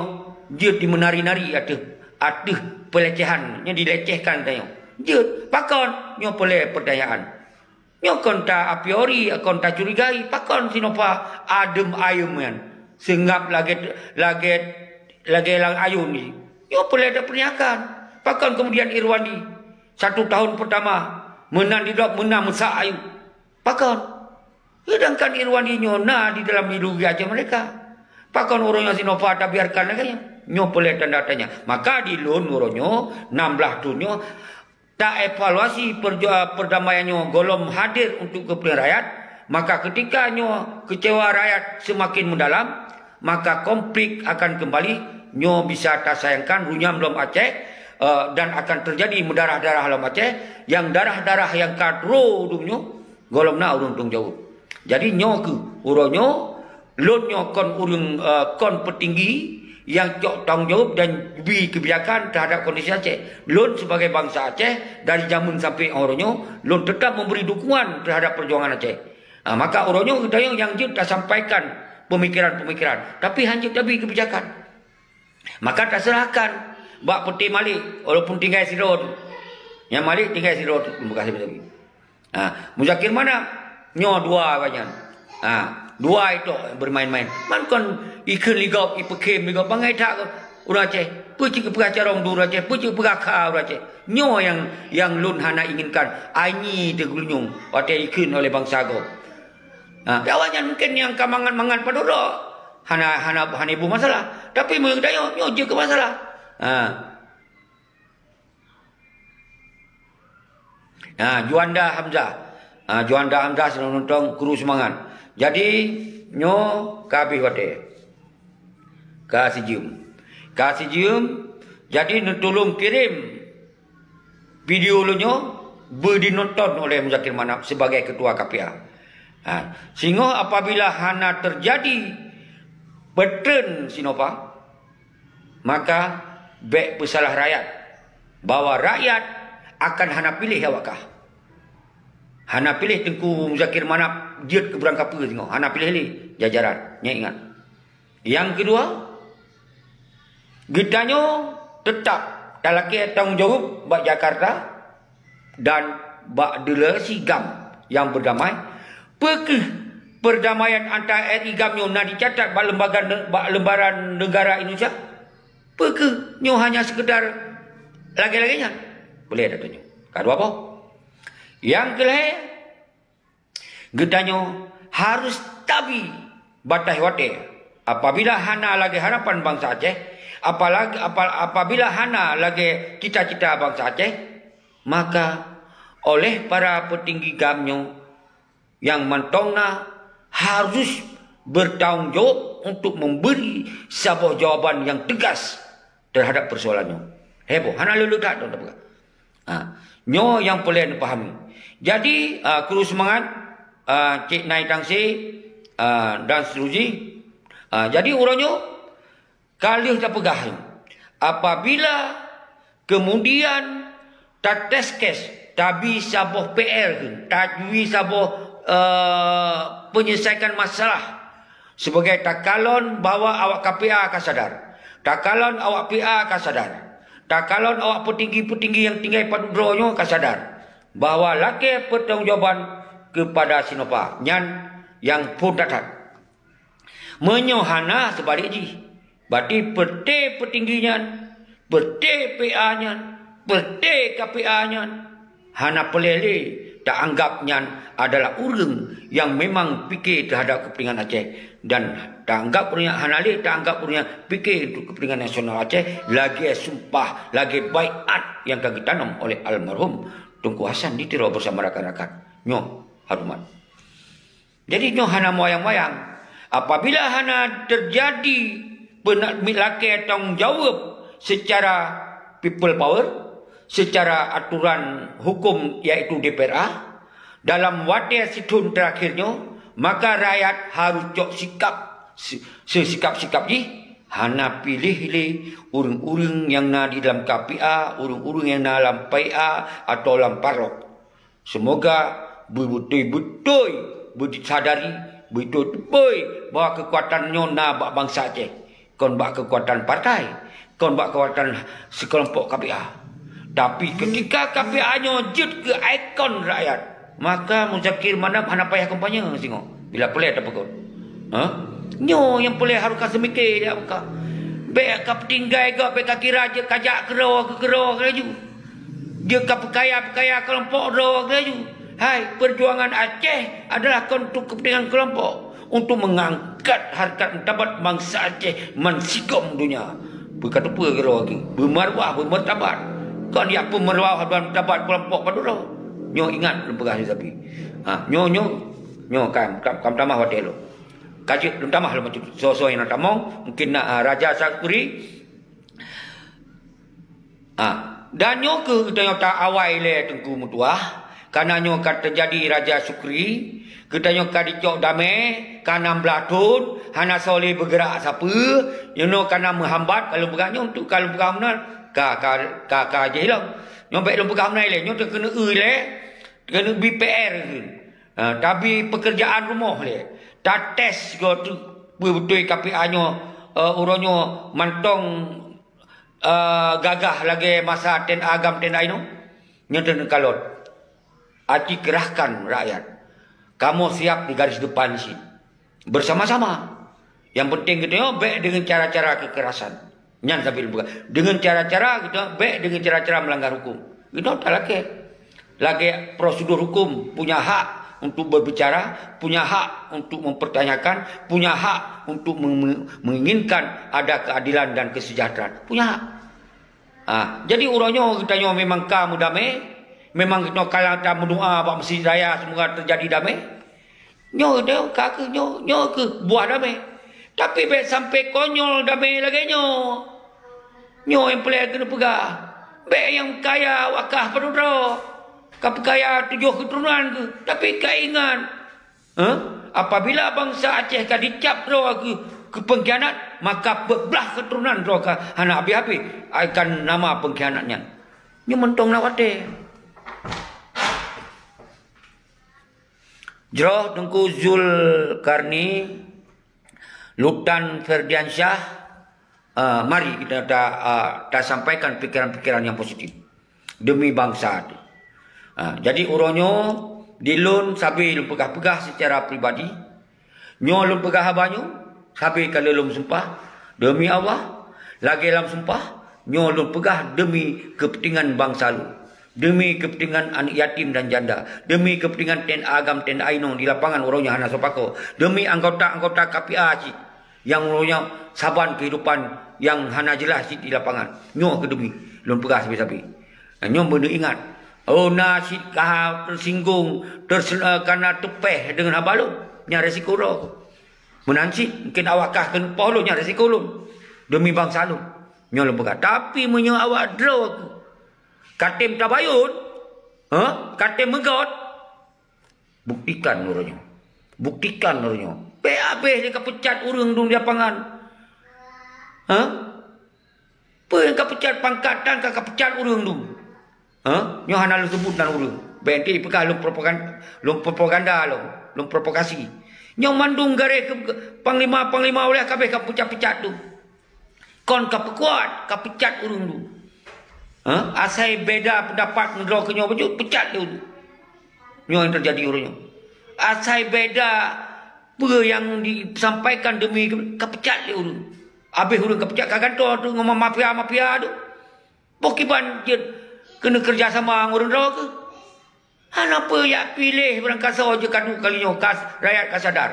jeuet dimeunari-nari ateueh, ateueh pelecehan, nyoe dilecehkan tanyoe. Jeuet, pakon? Nyoe peureulée peutanyaan. Nyoe kon ta a priori, kon tacurigai, pakon Sinova adem ayem nyan, seungab lagée, lagée, lagée lam ayôn jih. Nyoe peureulée tapeurtanyakan. Pakon kemudian Irwandi satu tahun pertama meunan didrop, meunan meusak ayue? Pakon? Sedangkan Irwandi nyoe na di dalam ideologi Aceh Merdeka. Pakon uroe nyoe Sinova tabiarkan lagée nyoe? Nyoe peureulée tanda tanya. Maka di lôn uroe nyoe, nam blaih thon nyoe, taevaluasi perju-, perdamaian nyoe gohlom hadir untuk kepentingan rakyat, maka ketika nyoe kecewa rakyat semakin mendalam, maka konflik akan kembali. Nyoe bisa tasayangkan runyam lom Aceh, eh, dan akan terjadi meudarah-darah lom Aceh, nyang darah-darah nyang ka droe dum nyoe gohlom na ureuëng tanggung jaweueb. Jadi nyoe keuh uroe nyoe, lôn nyoe kon ureuëng, eh, kon peutinggi nyang cok tanggung jaweueb dan bi keubijakan terhadap kondisi Aceh. Lôn sibagai bansa Aceh dari jameun sampai uroe nyoe, lôn teutap memberi dukungan terhadap perjuangan Aceh. Ah, maka uroe nyoe geutanyoe nyang jeuet tasampaikan pemikiran-pemikiran, tapi hanjeuet tabi keubijakan. Maka taseurahkan bak Peuté Malik, walaupun tinggai sidroe tu. Nyang Malik tinggai sidroe tu, terima kasih beutôi. Ha, Muzakir Manaf, nyoe dua awaknyan. Ha, dua itu bermain-main. Man kon ikheun ligop, ipeukhém ligop, bangai that ureuëng Aceh. Peue cit peugah carông du ureuëng Aceh, peue cit peugah kha ureuëng Aceh. Nyoe nyang, nyang lôn hana inginkan. Ai nyi teuh geulinyueng watée ikheun oleh bansa gob. Ha, awaknyan mungkin nyang ka mangat-mangat padub droe. Hana, hana, hana iboh masalah. Tapi meunyoe geutanyoe, nyoe jeuet keu masalah. Ha. Ha, Juanda Hamzah. Ha, Juanda Hamzah sedang nonton, kru seumangat. Jadi, nyoe ka habéh watée. Ka sijeuem. Ka sijeuem, jadi neutulông kirém video lôn nyoe beu dinonton oleh Muzakir Manaf sibagai ketua K P A. Ha, singoh apabila hana teujadi peutreun Sinova, maka bék peusalah rakyat bahwa rakyat akan hana piléh awak kah. Hana piléh Teungku Muzakir Manaf jeuet keu beurangkapeue singoh, hana piléh lé jajaran. Nyan ingat. Nyang keudua, geutanyoe teutap talakée tanggung jaweueb bak Jakarta dan bak delegasi GAM nyang beudamai. Peu kheueh perdamaian antara R I GAM nyoe na dicatat bak lembaga ne-, bak lembaran negara Indonesia? Peu kheueh nyoe hanya sekedar Lagée-lagée nyan. Boleh dak tanyoe. Ka dua boh. Nyang keulhée, geutanyoe harus tabi bataih watée. Apabila hana lagée harapan bansa Aceh, apalagi, apa, apabila hana lagée cita-cita bansa Aceh, maka oleh para peutinggi GAM nyoe nyang mantong na harus bertanggung jawab untuk memberi saboh jawaban nyang tegas terhadap persoalan nyoe. Heboh, hana lé-lé that, tuan-tuan peugah. Ha, nyoe nyang peureulée neupahami. Jadi, ah, kru seumangat, ah, Cik Nai Tangse, ah, dan seterusnya. Ah, jadi uroe nyoe ka lheueh tapeugah nyoe. Apabila kemudian tateskes, tabi saboh P R, tabi saboh, eh, penyelesaikan masalah, sebagai takalon bahwa awak K P A ka sadar, takalon awak P A ka sadar, takalon awak peutinggi-peutinggi nyang tinggai padub droe nyoe ka sadar bahwa lakée pertanggungjawaban kepada Sinopha nyan nyang phon that-that. Meunyoe hana, seubalik jih, berarti peureute peutinggi nyan, peureute P A nyan, peureute K P A nyan, hana peureulée lé taanggab nyan adalah ureuëng nyang memang pike teuhadab keupeuntengan Aceh, dan taanggab ureuëng nyan hana lé taanggab ureuëng nyan pike untuk keupeuntengan nasional Aceh, lagée sumpah, lagée baiat nyang ka geutanom oleh almarhum Teungku Hasan di Tiro bersama rakan-rakan. Nyoe, horeumat. Jadi nyoe hana meuyang-meuyang. Apabila hana teujadi peuna-, lakée tanggong jaweueb seucara people power, seucara aturan huköm, yaitu D P R A, dalam watée sithon teurakhir nyoe, maka rakyat harôh cok sikab se-, seusikab-sikab jih, hana piléh lé ureuëng-ureuëng nyang na di dalam K P A, ureuëng-ureuëng nyang na lam P A atau lam parok. Seumoga beubeutôi-beutôi beusadari, beutôi-beutôi bahwa keukuatan nyoe na bak bansa Aceh, kon bak keukuatan partai, kon bak keukuatan sikeulompok K P A. Tapi keutika K P A nyoe jeuet keu ikon rakyat, maka Muzakir Manaf hana payah kampanye singoh bila peureulée tapeugöt. Ha? Nyoe nyang peureulée harôh ka seumike jak buka. Bék ka peutinggai gob, bék ka kira jeuet ka jak keudroe keu keudroe laju. Jeuet ka peukaya-peukaya keulompok droe laju. Hai, peujuangan Aceh adalah kon untuk keupeuntengan keulompok, untuk meungangkat hareukat martabat bansa Aceh ban sigom donya. Beukateupeue keudroe lagi, beumarwah, beumartabat. Kon jak peumeuruah dan martabat keulompok padub droe. Nyoe ingat lôn peugah lé sabe. Ha, nyoe, nyoe, nyoe kan, kam, kam tamah watée lôn. Ka jeuet lôn tamah lôn bacut. Soe-soe nyang na tamong, mungkin na, ah, Raja Syukri. Ah, dan nyoe kheueh geutanyoe ta-awai lé Teungku meutuah, kareuna nyoe ka teujadi Raja Syukri, geutanyoe ka jicok damé, ka nam blaih thon, hana soe lé beugeurak sapeue, nyoe kareuna meuhambat, ka lôn peugah nyoe untuk ka lôn peugah meunan, ka, ka, ka, ka jih lom. Nyoe bék lôn peugah meunan ilée, nyoe teukeuneuk eu ilée, teukeuneuk bi P R kheun. Ah, tabi peukeurjaan rumoh lé. Tates sigoe teuk beutôi K P A nyoe, eh, uroe nyoe mantong, eh, gagah lagée masa T N A GAM T N A inoe. Nyoe teuneuk kalon. Aci kerahkan rakyat. Kamoe siap di garis depan cit. Bersama-sama. Nyang penting geutanyoe bék deungon cara-cara keukerasan. Nyan sabe lôn peugah. Deungon cara-cara geutanyoe bék deungon cara-cara meulanggar huköm. Geutanyoe talakée. Lagée prosedur huköm, punya hak untuk berbicara, punya hak untuk mempertanyakan, punya hak untuk me-, me-, menginginkan ada keadilan dan kesejahteraan. Punya hak. Ha, jadi uroe nyoe geutanyoe memang ka meudamé, memang geutanyoe ka lheueh tameudoá bak Meuseujid Raya seumoga teujadi damé. Nyoe, nyoe ka kheueh, nyoe, nyoe kheueh buah damé. Tapi bék sampoe konyol damé lagée nyoe. Nyoe nyang peureulée keuneuk peugah. Bék nyang kaya wakah padub droe. Ka peukaya tujoh keuturonan kheueh, tapi ka ingat, eh, apabila bansa Aceh ka dicap droe keu, keu peungkhianat, maka peuet blaih keuturonan droe ka hana habéh-habéh akan nama peungkhianat nyan. Nyoe mantong na watée. Jroh Teungku Zulkarni, Lutan Ferdiansyah, ah, mari kita ta-, ah, tasampaikan pikiran-pikiran yang positif demi bangsa tu. Ah, jadi uroe nyoe di lôn sabe lôn peugah-peugah secara pribadi. Nyoe lôn peugah haba nyoe sabe ka lheueh lôn sumpah demi Allah, lagée lam sumpah, Nyoe lôn peugah demi keupeuntengan bansa lôn, demi keupeuntengan aneuk yatim dan janda, demi keupeuntengan T N A agam, T N A inong di lapangan uroe nyoe hana soe pakoe, demi anggota-anggota K P A cit nyang uroe nyoe saban keuhidupan nyang hana jeulaih cit di lapangan. Nyoe keuh demi lôn peugah sabe-sabe. Nyoe beuneuingat, oh, na cit ka teusinggung, terse-, eh, kana teupéh deungon haba lôn, nyan resiko droe. Meunan cit mungken awak kah keuneuk poh lôn, nyan resiko lôn demi bansa lôn. Nyoe lôn peugah. Tapi meunyoe awak droe ka tem tabayot, ha? Ka tem meugot, buktikan uroe nyoe. Buktikan uroe nyoe. Bèk habéh lé ka peucat ureueng dum di lapangan. Ha? Peue nyang ka peucat pangkat tan ka, ka peucat ureueng dum? Ha? Nyoe hana lôn seubut nan ureueng. Bèk enteuk peugah lôn propagan-, lôn propaganda lôn, lôn provokasi. Nyoe mandum garéh keu, keu panglima-panglima ulèe ka habéh ka peucat-peucat dum. Kon ka peukuat, ka peucat ureueng dum. Ha? Asai beda peundapat ngon droe keu nyoe bacut, peucat lé ureueng. Nyoe nyang teujadi uroe nyoe. Asai beda peue nyang disampaikan demi keu-, ka peucat lé ureueng. Habéh ureueng ka peucat ka gantoe tu ngon mafia-mafia tu. Boh kiban jeuet keuneuk keureuja sama ngon ureueng droe keuh. Hana peue jak piléh barangkasoe jeuet ka duek kali nyoe ka rakyat ka sadar.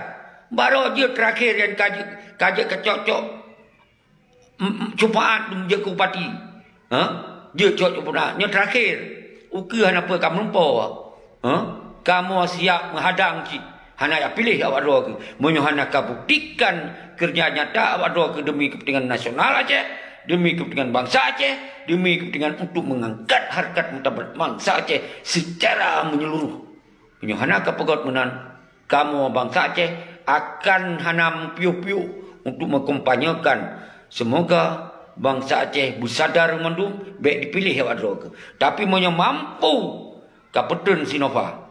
Baroe jeuet teurakhir nyan ka jeuet, ka jeuet ka cok-cok, m-, m-, syufaat jeuet keu bupati. Ha? Jeuet cok syufaat. Nyoe teurakhir. Ukeue hana peue ka meulumpoe. Ha? Kamoe siap meuhadang cit. Hana jak piléh awak droe keuh. Meunyoe hana ka buktikan keureuja nyata awak droe keuh demi keupeuntengan nasional Aceh, demi keupeuntengan bansa Aceh, demi keupeuntengan untuk meungangkat harkat martabat bansa Aceh seucara menyeluruh. Meunyoe hana ka peugot meunan, kamoe bansa Aceh akan hana meupiôh-piôh untuk mengkampanyekan. Seumoga bansa Aceh beusadar mandum bèk dipiléh awak droe keuh. Tapi meunyoe mampu ka peutrön Sinova,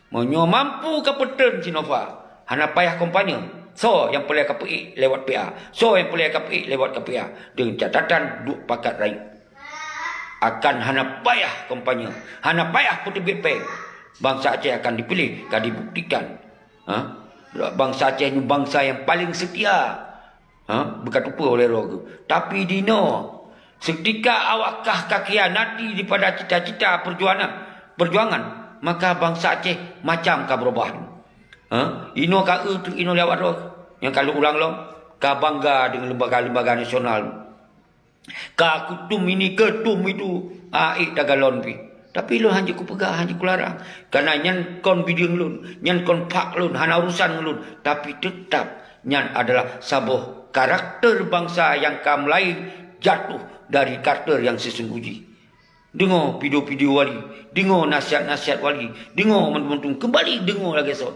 Meunyoe mampu ka peutrön Sinova, hana payah kampanye. Soe nyang peureulèe ka peuék lewat P A? Soe nyang peureulèe ka peuék lewat K P A? Deungon catatan duek pakat rayeuk. Akan hana payah kampanye, hana payah peuteubiet péng. Bansa Aceh akan dipiléh, ka dibuktikan. Ha? Bansa Aceh nyoe bansa nyang paleng seutia. Ha, beukateupeue oleh roh geuh. Tapi dinoe, seuketika awak kah ka khianati dipada cita-cita perjuangan, perjuangan, maka bansa Aceh macam ka beurubah. Ha, inoe ka eu teuk inoe lé awak droe. Nyang ka lôn ulang lom, ka bangga deungon lembaga-lembaga nasional. Ka kutum ini, kutum itu, ha, ék tagalon pih. Tapi lôn hanjeuet kupeugah, hanjeuet kularang. Karena nyan kon bideueng lôn, nyan kon phak lôn, hana urusan ngon lôn. Tapi teutap nyan adalah saboh karakter bansa nyang ka mulai jatuh dari karakter nyang sesungguh jih. Deungoe pidio-pidio wali, deungoe nasihat-nasihat wali, deungoe mandum-mandum, keumbali deungoe lagèe sot.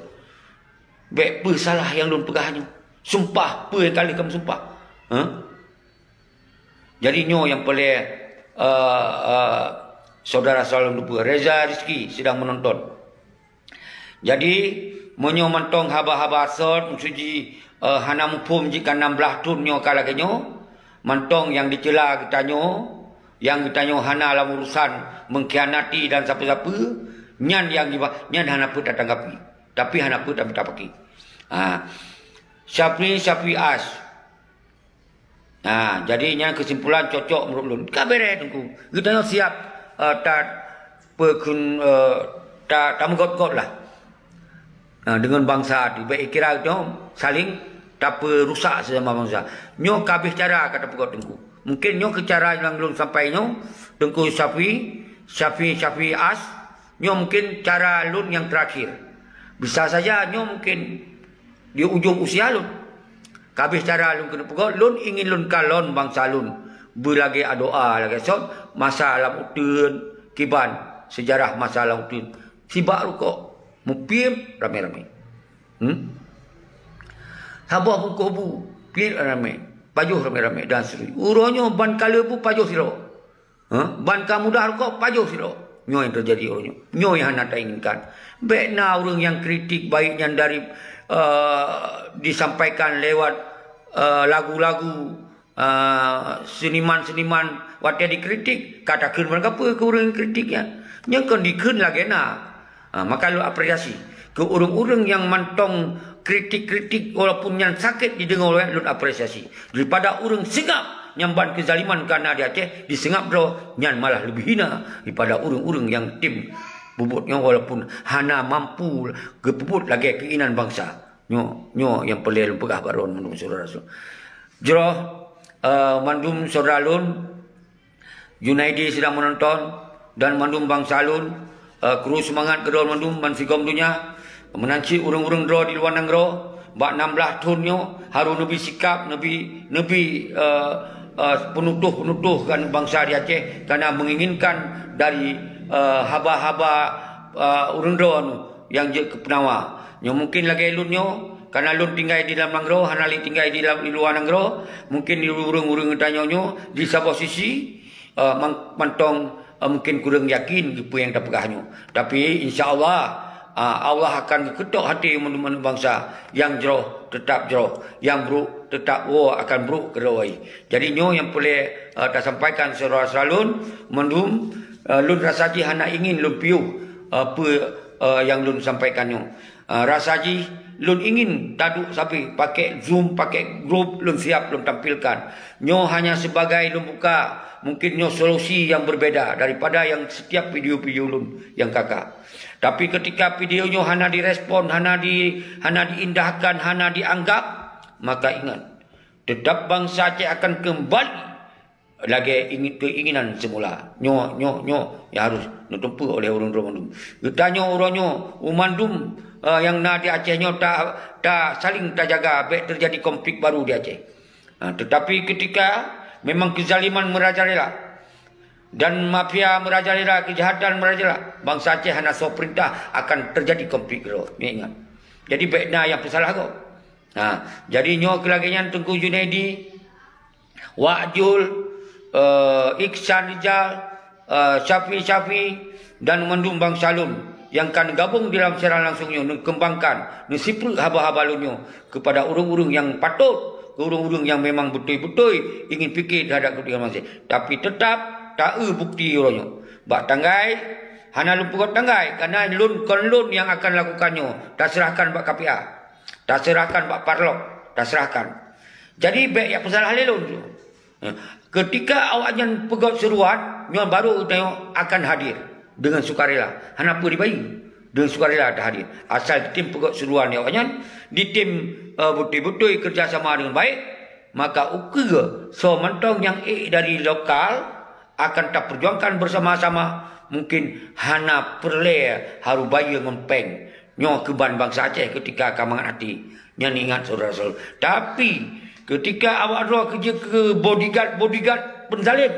Bèk peue salah nyang lôn peugah nyoe. Sumpah peue nyang ka lheueh kamoe sumpah. Hah? Jadi nyoe nyang peureulèe, eh, eh, saudara-saudara lôn teupeue, Reza Rizky sedang menonton. Jadi, meunyoe mantong haba-haba sot, maksud jih, eh, hana muphom jih ka nam blaih thon nyoe ka lagèe nyoe, mantong nyang diceula geutanyoe, nyang geutanyoe hana lam urusan mengkhianati dan sapeue-sapeue, nyan nyang jiba-, nyan hana peue tatanggapi. Tapi hana peue tamita paki. Ha. Syafri, Syafri As. Ha, jadi nyan keusimpulan cocok meunurot lôn. Ka beres Teungku. Geutanyoe siap, eh, ta-, peukheun, eh, ta-, tameugot-got lah. Ha, deungon bansa tu. Bèk ikira geutanyoe saling tapeurusak sesama bansa. Nyoe ka abéh cara ka tapeugot Teungku. Mungkin nyoe keu cara nyang lôn sampai nyoe, Teungku Syafi, Syafi, Syafi As, nyoe mungkin cara lôn nyang terakhir. Bisa saja nyoe mungkin di ujong usia lôn. Ka abéh cara lôn keuneuk peugot, lôn ingin lôn kalon bansa lôn beulagèe adoa lagèe sot masa lam uteuen kiban, seujarah masa lam uteuen. Sibak rukok, mupiep ramé-ramé. Hmm? Saboh bungkôh bu, piep ramé-ramé, pajoh ramé-ramé dan seterusnya. Uroe nyoe ban ka le bu pajoh sidroe. Ha? Ban ka mudah rukok, pajoh sidroe. Nyoe nyang teujadi uroe nyoe. Nyoe nyang hana tainginkan. Bèk na ureueng nyang kritik baik nyan dari, eh, disampaikan lewat, eh, lagu-lagu, eh, seniman-seniman watèe dikritik. Ka takheun barangkapeue keu ureueng nyang kritik nyan. Nyan kon dikheun lagèe na. Ha, maka lôn apresiasi keu ureueng-ureueng nyang mantong kritik-kritik walaupun nyan sakét jideungoe, lôn apresiasi. Daripada ureueng seungab Nyang ban keuzaliman ka na di Aceh, diseungab droe, nyan malah leubeh hina daripada ureuëng-ureuëng nyang tem peubuet nyoe walaupun hana mampu geupeubuet lagée keinginan bansa. Nyoe, nyoe nyang peureulée lôn peugah bak droe mandum syedara lôn. Jroh, eh, mandum syedara lôn, Junaidi sidang meunonton, dan mandum bansa lôn, eh, kru seumangat keudroe mandum ban sigom donya, meunan cit ureuëng-ureuëng droe di luwa nanggroe, bak nam blaih thon nyoe, harôh neubi sikap, neubi, neubi, eh, eh, peunutoh-peunutoh kan bansa di Aceh, karena menginginkan dari, eh, haba-haba, eh, ureuëng droe nyoe nyang jeuet keu peunawa. Nyoe mungkin lagée lôn nyoe, karena lôn tinggai di dalam nanggroe, hana lé tinggai di lam, di luwa nanggroe, mungkin di ureuëng-ureuëng tanyoe nyoe, di saboh sisi, eh, man-, mantong, eh, mungkin kureueng yakin keu peue nyang tapeugah nyoe. Tapi, insya Allah, ah, Allah akan geukeutok hati mandum-mandum bansa. Nyang jroh teutap jroh, nyang brok teutap woe akan brok keudroe. Jadi, nyoe nyang peureulée, eh, tasampaikan syedara-syedara lôn, mandum, eh, lôn rasa jih hana ingin lôn piôh, eh, peue, eh, nyang lôn sampaikan nyoe. Ah, rasa jih lôn ingin taduek sabe, pakai Zoom, pakai grup, lôn siap lôn tampilkan. Nyoe hanya sebagai lôn buka, mungkin nyoe solusi yang berbeda daripada yang setiap video-video lôn yang kakak. Tapi ketika video nyoe hana direspon, hana di, hana diindahkan, hana dianggap, maka ingat, tetap bansa Aceh akan kembali lagée ingin, keinginan semula. Nyoe, nyoe, nyoe nyang harus neuteumpeue oleh ureuëng droe mandum. Geutanyoe uroe nyoe, u mandum, eh, nyang na di Aceh nyoe ta, ta saling tajaga, bék terjadi konflik baru di Aceh. Ha, tetapi ketika memang kezaliman merajalela dan mafia merajalela, kejahatan merajalela, bansa Aceh hana soe perintah akan terjadi konflik droe. Nyoe ingat. Jadi bék na nyang peusalah gob. Ha, jadi nyoe keu lagée nyan Teungku Junaidi, Wak Jul, eh, Iksan Rijal, eh, Syafi Syafi, dan mandum bansa lôn nyang ka neugabong di dalam siaran langsung nyoe, neukeumbangkan, neusipreuk haba-haba lôn nyoe keupada ureuëng-ureuëng nyang patôt, keu ureuëng-ureuëng nyang memang beutôi-beutôi ingin pike terhadap keupentingan bansa. Tapi teutap ta-eu bukti uroe nyoe. Bak tanggai, hana lôn peugöt tanggai, karena lôn kon lôn nyang akan lakukan nyoe, taseurahkan bak K P A. Taseurahkan bak parlok, taseurahkan. Jadi, bék jak peusalah lé lôn. Ketika awaknyan peugöt seuruan, nyoe baru geutanyoe akan hadir dengan sukarela. Hana peue dibayeue, dengan sukarela tahadir. Asal ditem peugöt seuruan di awaknyan, ditem, eh, beutôi-beutôi kerjasama dengan baik, maka ukeue soe mantong nyang ék dari lokal, akan taperjuangkan bersama-sama, mungkin hana peureulée harôh bayeue ngon péng. Nyoe keuban bansa Aceh keutika ka mangat até. Nyan ingat, syedara-syedara. Tapi, keutika awak droe keujeuet keu bodyguard-bodyguard peunzalém,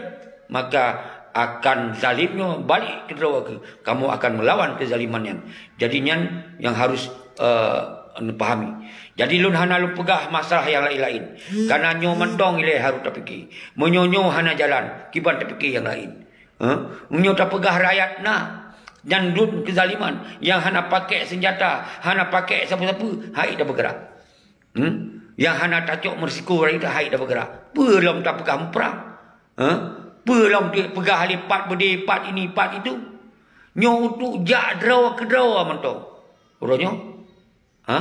maka akan zalém nyoe balik keu droe keuh. Kamoe akan meulawan keuzaliman nyan. Jadi, nyan nyang harôh, eh, neupahami. Jadi, lôn hana lôn peugah masalah nyang laén-laén. Karena nyoe mantong ilée harôh tapike. Meunyoe nyoe hana jalan, kiban tapike nyang laén. Ha? Meunyoe tapeugah rakyat na, nyan rhot keuzaliman, nyang hana pakék seunjata, hana pakék sapeue-sapeue, han ék tapeugah. Hmm? Nyang hana tacok meurisiko rakyat, han ék tapeugah. Peue lom tapeugah muprang? Ha? Peue lom tapeugah lé pat beudé, pat ini, pat itu? Nyoe untuk jak droe keudroe mantong. Uroe nyoe? Ha?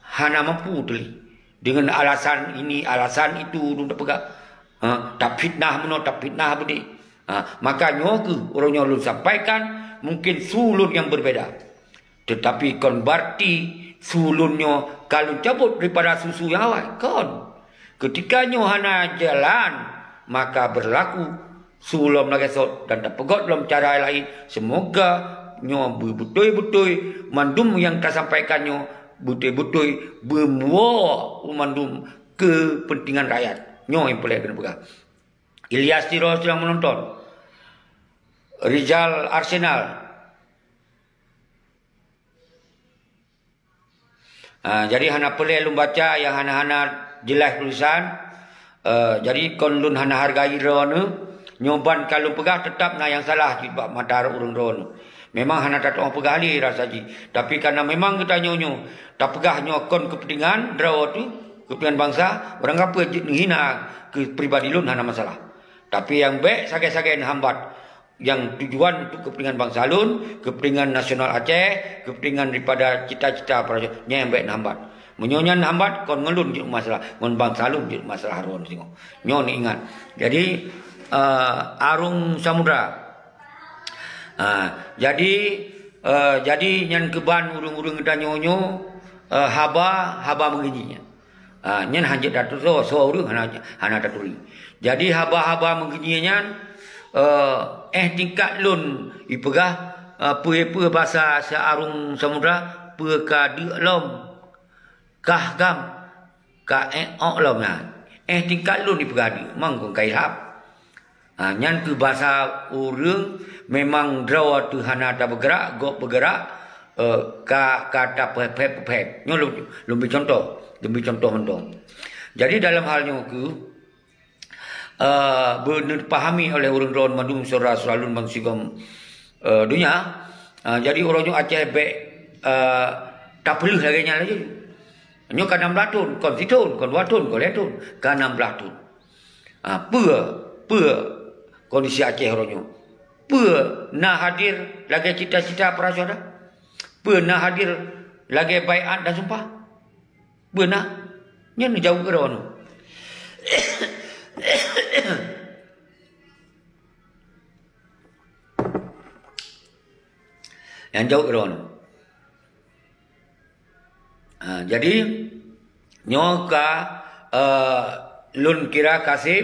Hana mampu teuli. Dengan alasan ini, alasan itu, lôn tapeugah. Ha? Tafitnah meunoe, tafitnah beudé. Ha? Maka nyoe keuh uroe nyoe lôn sampaikan, mungkin su lôn nyang berbeda. Tetapi kon berarti su lôn nyoe ka lôn cabot daripada su-su nyang awai. Kon. Keutika nyoe hana jalan, maka berlaku su lom lagée sot dan tapeugöt lom cara laén. Seumoga nyoe beubeutôi-beutôi mandum nyang tasampaikan nyoe beutôi-beutôi beumuwoe u mandum keupeuntingan rakyat. Nyoe nyang peureulée keuneuk peugah. Ilyas Tiro sidang meunonton. Rijal Arsenal. Ah, jadi hana peureulée lôn baca nyang hana-hana jeulaih tulisan. Eh, jadi kon lôn hana hargai droeneuh. Nyoe ban ka lôn peugah teutap na nyang salah cit bak mata ureuëng droeneuh. Memang hana tatuoh peugah lé rasa jih. Tapi karena memang geutanyoe nyoe tapeugah nyoe kon keupeuntengan droe teuh, keupeuntengan bansa, barangkapeue jeuet neuhina keu pribadi lôn hana masalah. Tapi nyang bék sagai-sagai neuhambat. Nyang tujuan untuk keupeuntengan bansa lôn, keupeuntengan nasional Aceh, keupeuntengan daripada cita-cita para nyan nyang bék neuhambat. Meunyoe nyan hambat, kon ngon lôn jeuet masalah, ngon Bang Salun jeuet masalah droen singoh. Nyoe neuingat. Jadi, eh, Arung Samudra. Ah, jadi, eh, jadi nyan keuban ureuëng-ureuëng geutanyoe nyoe, eh, haba, haba meungeunyi nyan. Ah, nyan hanjeuet tatusoe, soe ureuëng hana, hana taturi. Jadi haba-haba meungeunyi nyan, eh, eh tingkat lôn ipeugah, eh, peue-peue basa si Arung Samudra, peue ka deuk lom, kah gam, ka ék-ok lom nyan. Eh tingkat lôn ipeugah deuk, mang kon ka ilham. Ha, nyan keuh basa ureuëng memang droe teuh hana tabeugerak, gob beugerak, eh, ka, ka tapeuphép-phép. Nyoe lôn, lôn bri contoh, lôn bri contoh mantong. Jadi dalam hal nyoe keuh, eh, beuneupahami oleh ureuëng droen mandum syedara-syedara lôn bansigom, eh, donya. Eh, jadi uroe nyoe Aceh bék, eh, tapeuleuh lagée nyan laju. Nyoe ka nam blaih thon, kon sithon, kon dua thon, kon lhée thon, ka nam blaih thon. Ha, peue, peue kondisi Aceh uroe nyoe? Peue na hadir lagée cita-cita para syuhada? Peue na hadir lagée baiat dan sumpah? Peue na? Nyan jaweueb keudroe nyoe. Nyan jaweueb keudroe nyoe. Ha, jadi, nyoe ka, eh, lôn kira kaseb,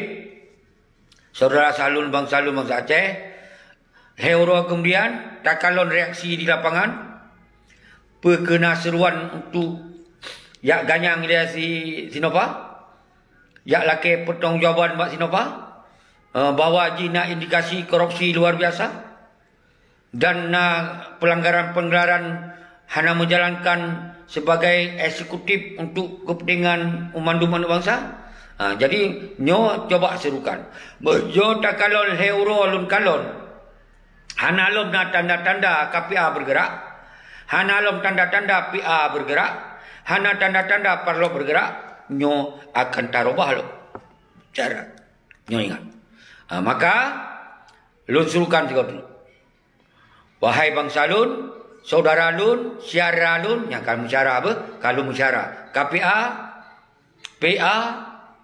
syedara salun bangsa lôn bangsa Aceh, lhée uroe keumudian, takalon reaksi di lapangan, peu keuh na seuruan untuk jak ganyang ilée si, si Nova, jak lakée peutanggung jawaban bak si Nova, eh, bahwa jih na indikasi korupsi luar biasa. Dan na peulanggaran-peulanggaran hana meujalankan sebagai eksekutif untuk kepentingan mandum aneuk bansa. Ha, jadi, nyoe coba seurukan. Meunyoe takalon lhée uroe lôn kalon, hana lom na tanda-tanda K P A bergerak, hana lom tanda-tanda P A bergerak, hana tanda-tanda Parlok bergerak, nyoe akan tarubah lom cara. Nyoe ingat. Ha, maka, lôn seurukan sigoe teuk. Wahai bansa lôn, syedara lôn, syedara lôn, nyang ka meusyara beuh, ka lôn meusyara. K P A, P A,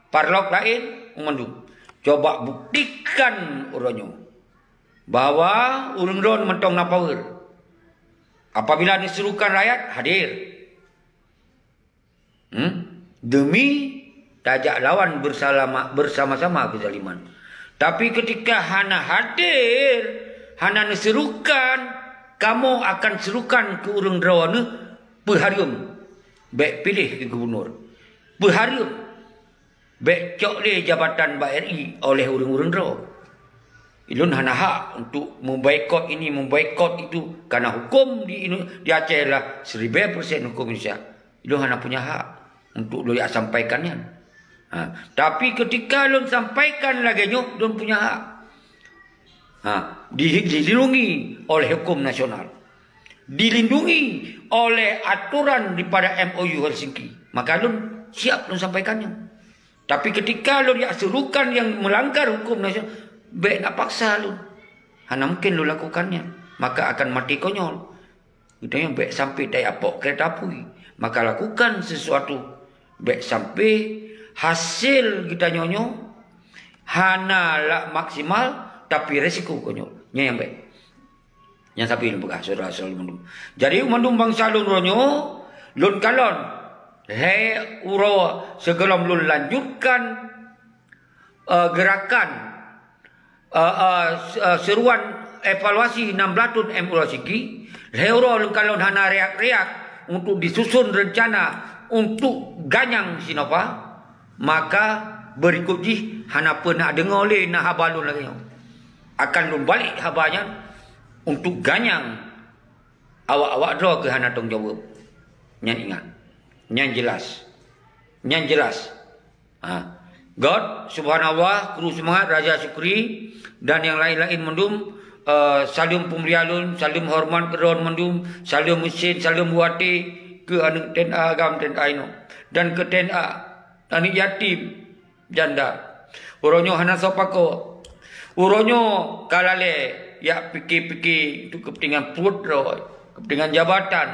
parlok laén, mandum. Coba buktikan uroe nyoe bahwa ureuëng droen mantong na power. Apabila diseurukan rakyat, hadir. Hmm? Demi tajak lawan bersama, bersama-sama kezaliman. Tapi ketika hana hadir, hana neuseurukan, kamoe akan seurukan keu ureuëng droeneuh peuhareuem bék piléh keu gubunur. Peuhareuem bék cok lé jabatan bak R I oleh ureuëng-ureuëng droe. Ulôn hana hak untuk memboikot ini, memboikot itu, karena hukum di Inu-, di Aceh adalah seribu persen hukum Indonesia. Lôn hana punya hak untuk lôn jak sampaikan nyan. Ha, tapi ketika lôn sampaikan lagée nyoe, lôn punya hak. Ha, di-, dilindungi oleh hukum nasional. Dilindungi oleh aturan daripada M O U Helsinki. Maka lôn siap lôn sampaikan nyoe. Tapi ketika lôn jak seurukan nyang meulanggar hukum nasional, bék nak paksa lôn. Hana mungkin lôn lakukan nyan. Maka akan maté konyol. Geutanyoe bék sampai tajak pok keureta apui. Maka lakukan sesuatu. Bék sampai hasil geutanyoe nyoe hana lak maksimal, tapi resiko konyol. Nyan nyang bék. Nyang sabe lôn peugah, syedara-syedara lôn mandum. Jadi, mandum bansa lôn uroe nyoe, lôn kalon lhée uroe sigohlom lôn lanjutkan, eh, gerakan eh, eh, se-, eh, seruan evaluasi enam belas thon M O U Helsinki, lhée uroe lôn kalon hana riak-riak untuk disusun rencana untuk ganyang si Nova, maka berikut jih hana pernah deungoe lé na haba lôn lagée nyoe. Akan lôn balek haba nyan untuk ganyang awak-awak droe keu hana tanggung jaweueb. Nyan ingat. Nyan jelas. Nyan jelas. Ha. Göt, subhanallah, kru seumangat, Raja Syukri, dan nyang laén-laén mandum, eh, saleuem peumulia lôn, saleuem horeumat keu droen mandum, saleuem meusén, saleuem buaté keu aneuk T N A agam T N A inoe, dan keu T N A aneuk yatim janda. Uroe nyoe hana soe pakoe. Uroe nyoe ka lalée jak pike-pike untuk keupeuntengan pruet droe, keupeuntengan jabatan,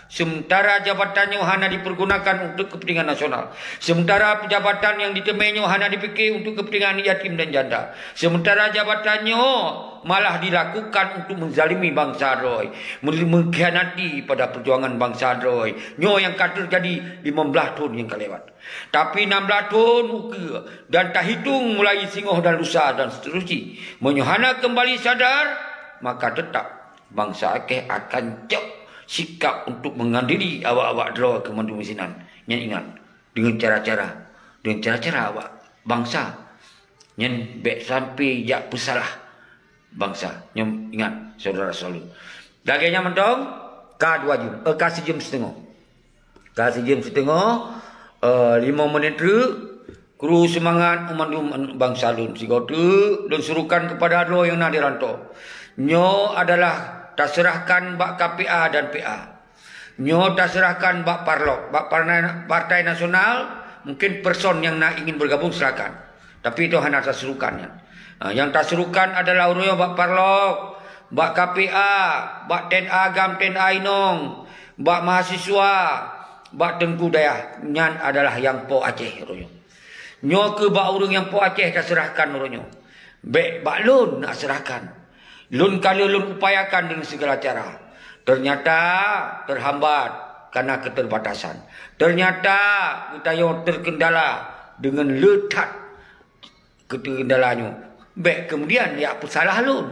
Sementara jabatan nyoe hana dipergunakan untuk kepentingan nasional. Sementara jabatan nyang diteumé nyoe hana dipike untuk kepentingan yatim dan janda. Sementara jabatan nyoe malah dilakukan untuk menzalimi bansa droe, mengkhianati pada perjuangan bansa droe. Nyoe nyang ka teujadi limong blaih thon nyang ka lewat. Tapi nam blaih thon ukeue dan tahitong mulai singoh dan lusa dan seterusnya. Meunyoe hana kembali sadar, maka tetap bansa Aceh akan cok sikap untuk mengadili awak-awak droe keu mandum sinan. Nyan ingat, dengan cara-cara, dengan cara-cara awak bansa. Nyan bék sampai jak peusalah bansa. Nyoe ingat, saudara sekalian. Lagée nyan mantong, ka dua jam, eh, ka sijam siteungoh. Ka sijam siteungoh, eh, limong menit treuk, kru seumangat u mandum bansa lôn. Sigoe teuk lôn surukan kepada droe nyang na di rantau. Nyoe adalah taseurahkan bak K P A dan P A. Nyoe taseurahkan bak parlok, bak parna-, partai nasional, mungkin person nyang na ingin bergabung silakan. Tapi itu hana tasurukan nyan. Ha, nyang tasurukan adalah ureuëng bak parlok, bak K P A, bak T N A GAM, T N A inong, bak mahasiswa, bak teungku dayah. Nyan adalah nyang po Aceh ureuëng. Nyoe keuh bak ureuëng nyang po Aceh taseurahkan ureuëng nyoe. Bék bak lôn nak seurahkan. Lôn ka lheueh lôn upayakan dengan segala cara. Ternyata terhambat karena keterbatasan. Ternyata geutanyoe terkendala dengan le that keteukendala nyoe. Bék kemudian jak peusalah lôn.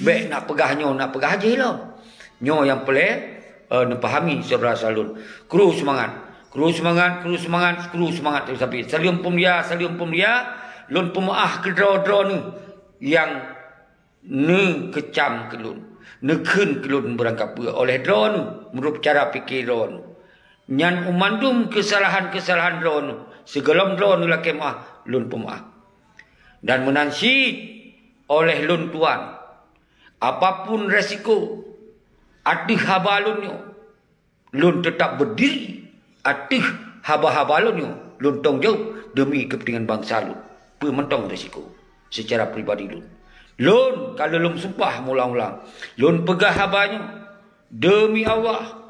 Bék nak peugah nyoe, nak peugah jih lom. Nyoe nyang peureulée, eh, neupahami saudara salon. Kru seumangat. Kru seumangat, kru seumangat, kru seumangat. Tapi saleuem peumulia, saleuem peumulia, lôn peumeuáh keu droe-droe neuh nyang neukeucam keu lôn, neukheun keu lôn beurangkapeue oleh droe neuh meureup cara pike droe neuh. Nyan u mandum keusalahan-keusalahan droe neuh, sigohlom droe neuh lakée meuáh, lôn peumeuáh. Dan meunan cit oleh lôn tuan, apapun resiko ateueh haba lôn nyoe, lôn teutap beudiri ateueh haba-haba lôn nyoe, lôn tong jaweueb deumi keupeuntengan bansa lôn. Peue mantong resiko seucara pribadi lôn. Lôn ka lheueh lôn sumpah meuulang-ulang. Lôn peugah haba nyoe deumi Allah.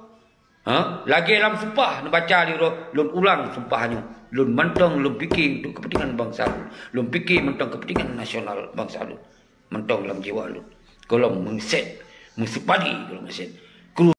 Ha? Lagée lam sumpah neubaca lé uroe, lôn ulang sumpah nyoe. Lôn mantong lôn pike untuk keupeuntengan bansa lôn. Lôn pike mantong keupeuntengan nasional bansa lôn. Mantong lam jiwa lôn. Gohlom meungset, meuseupadé gohlom meungset.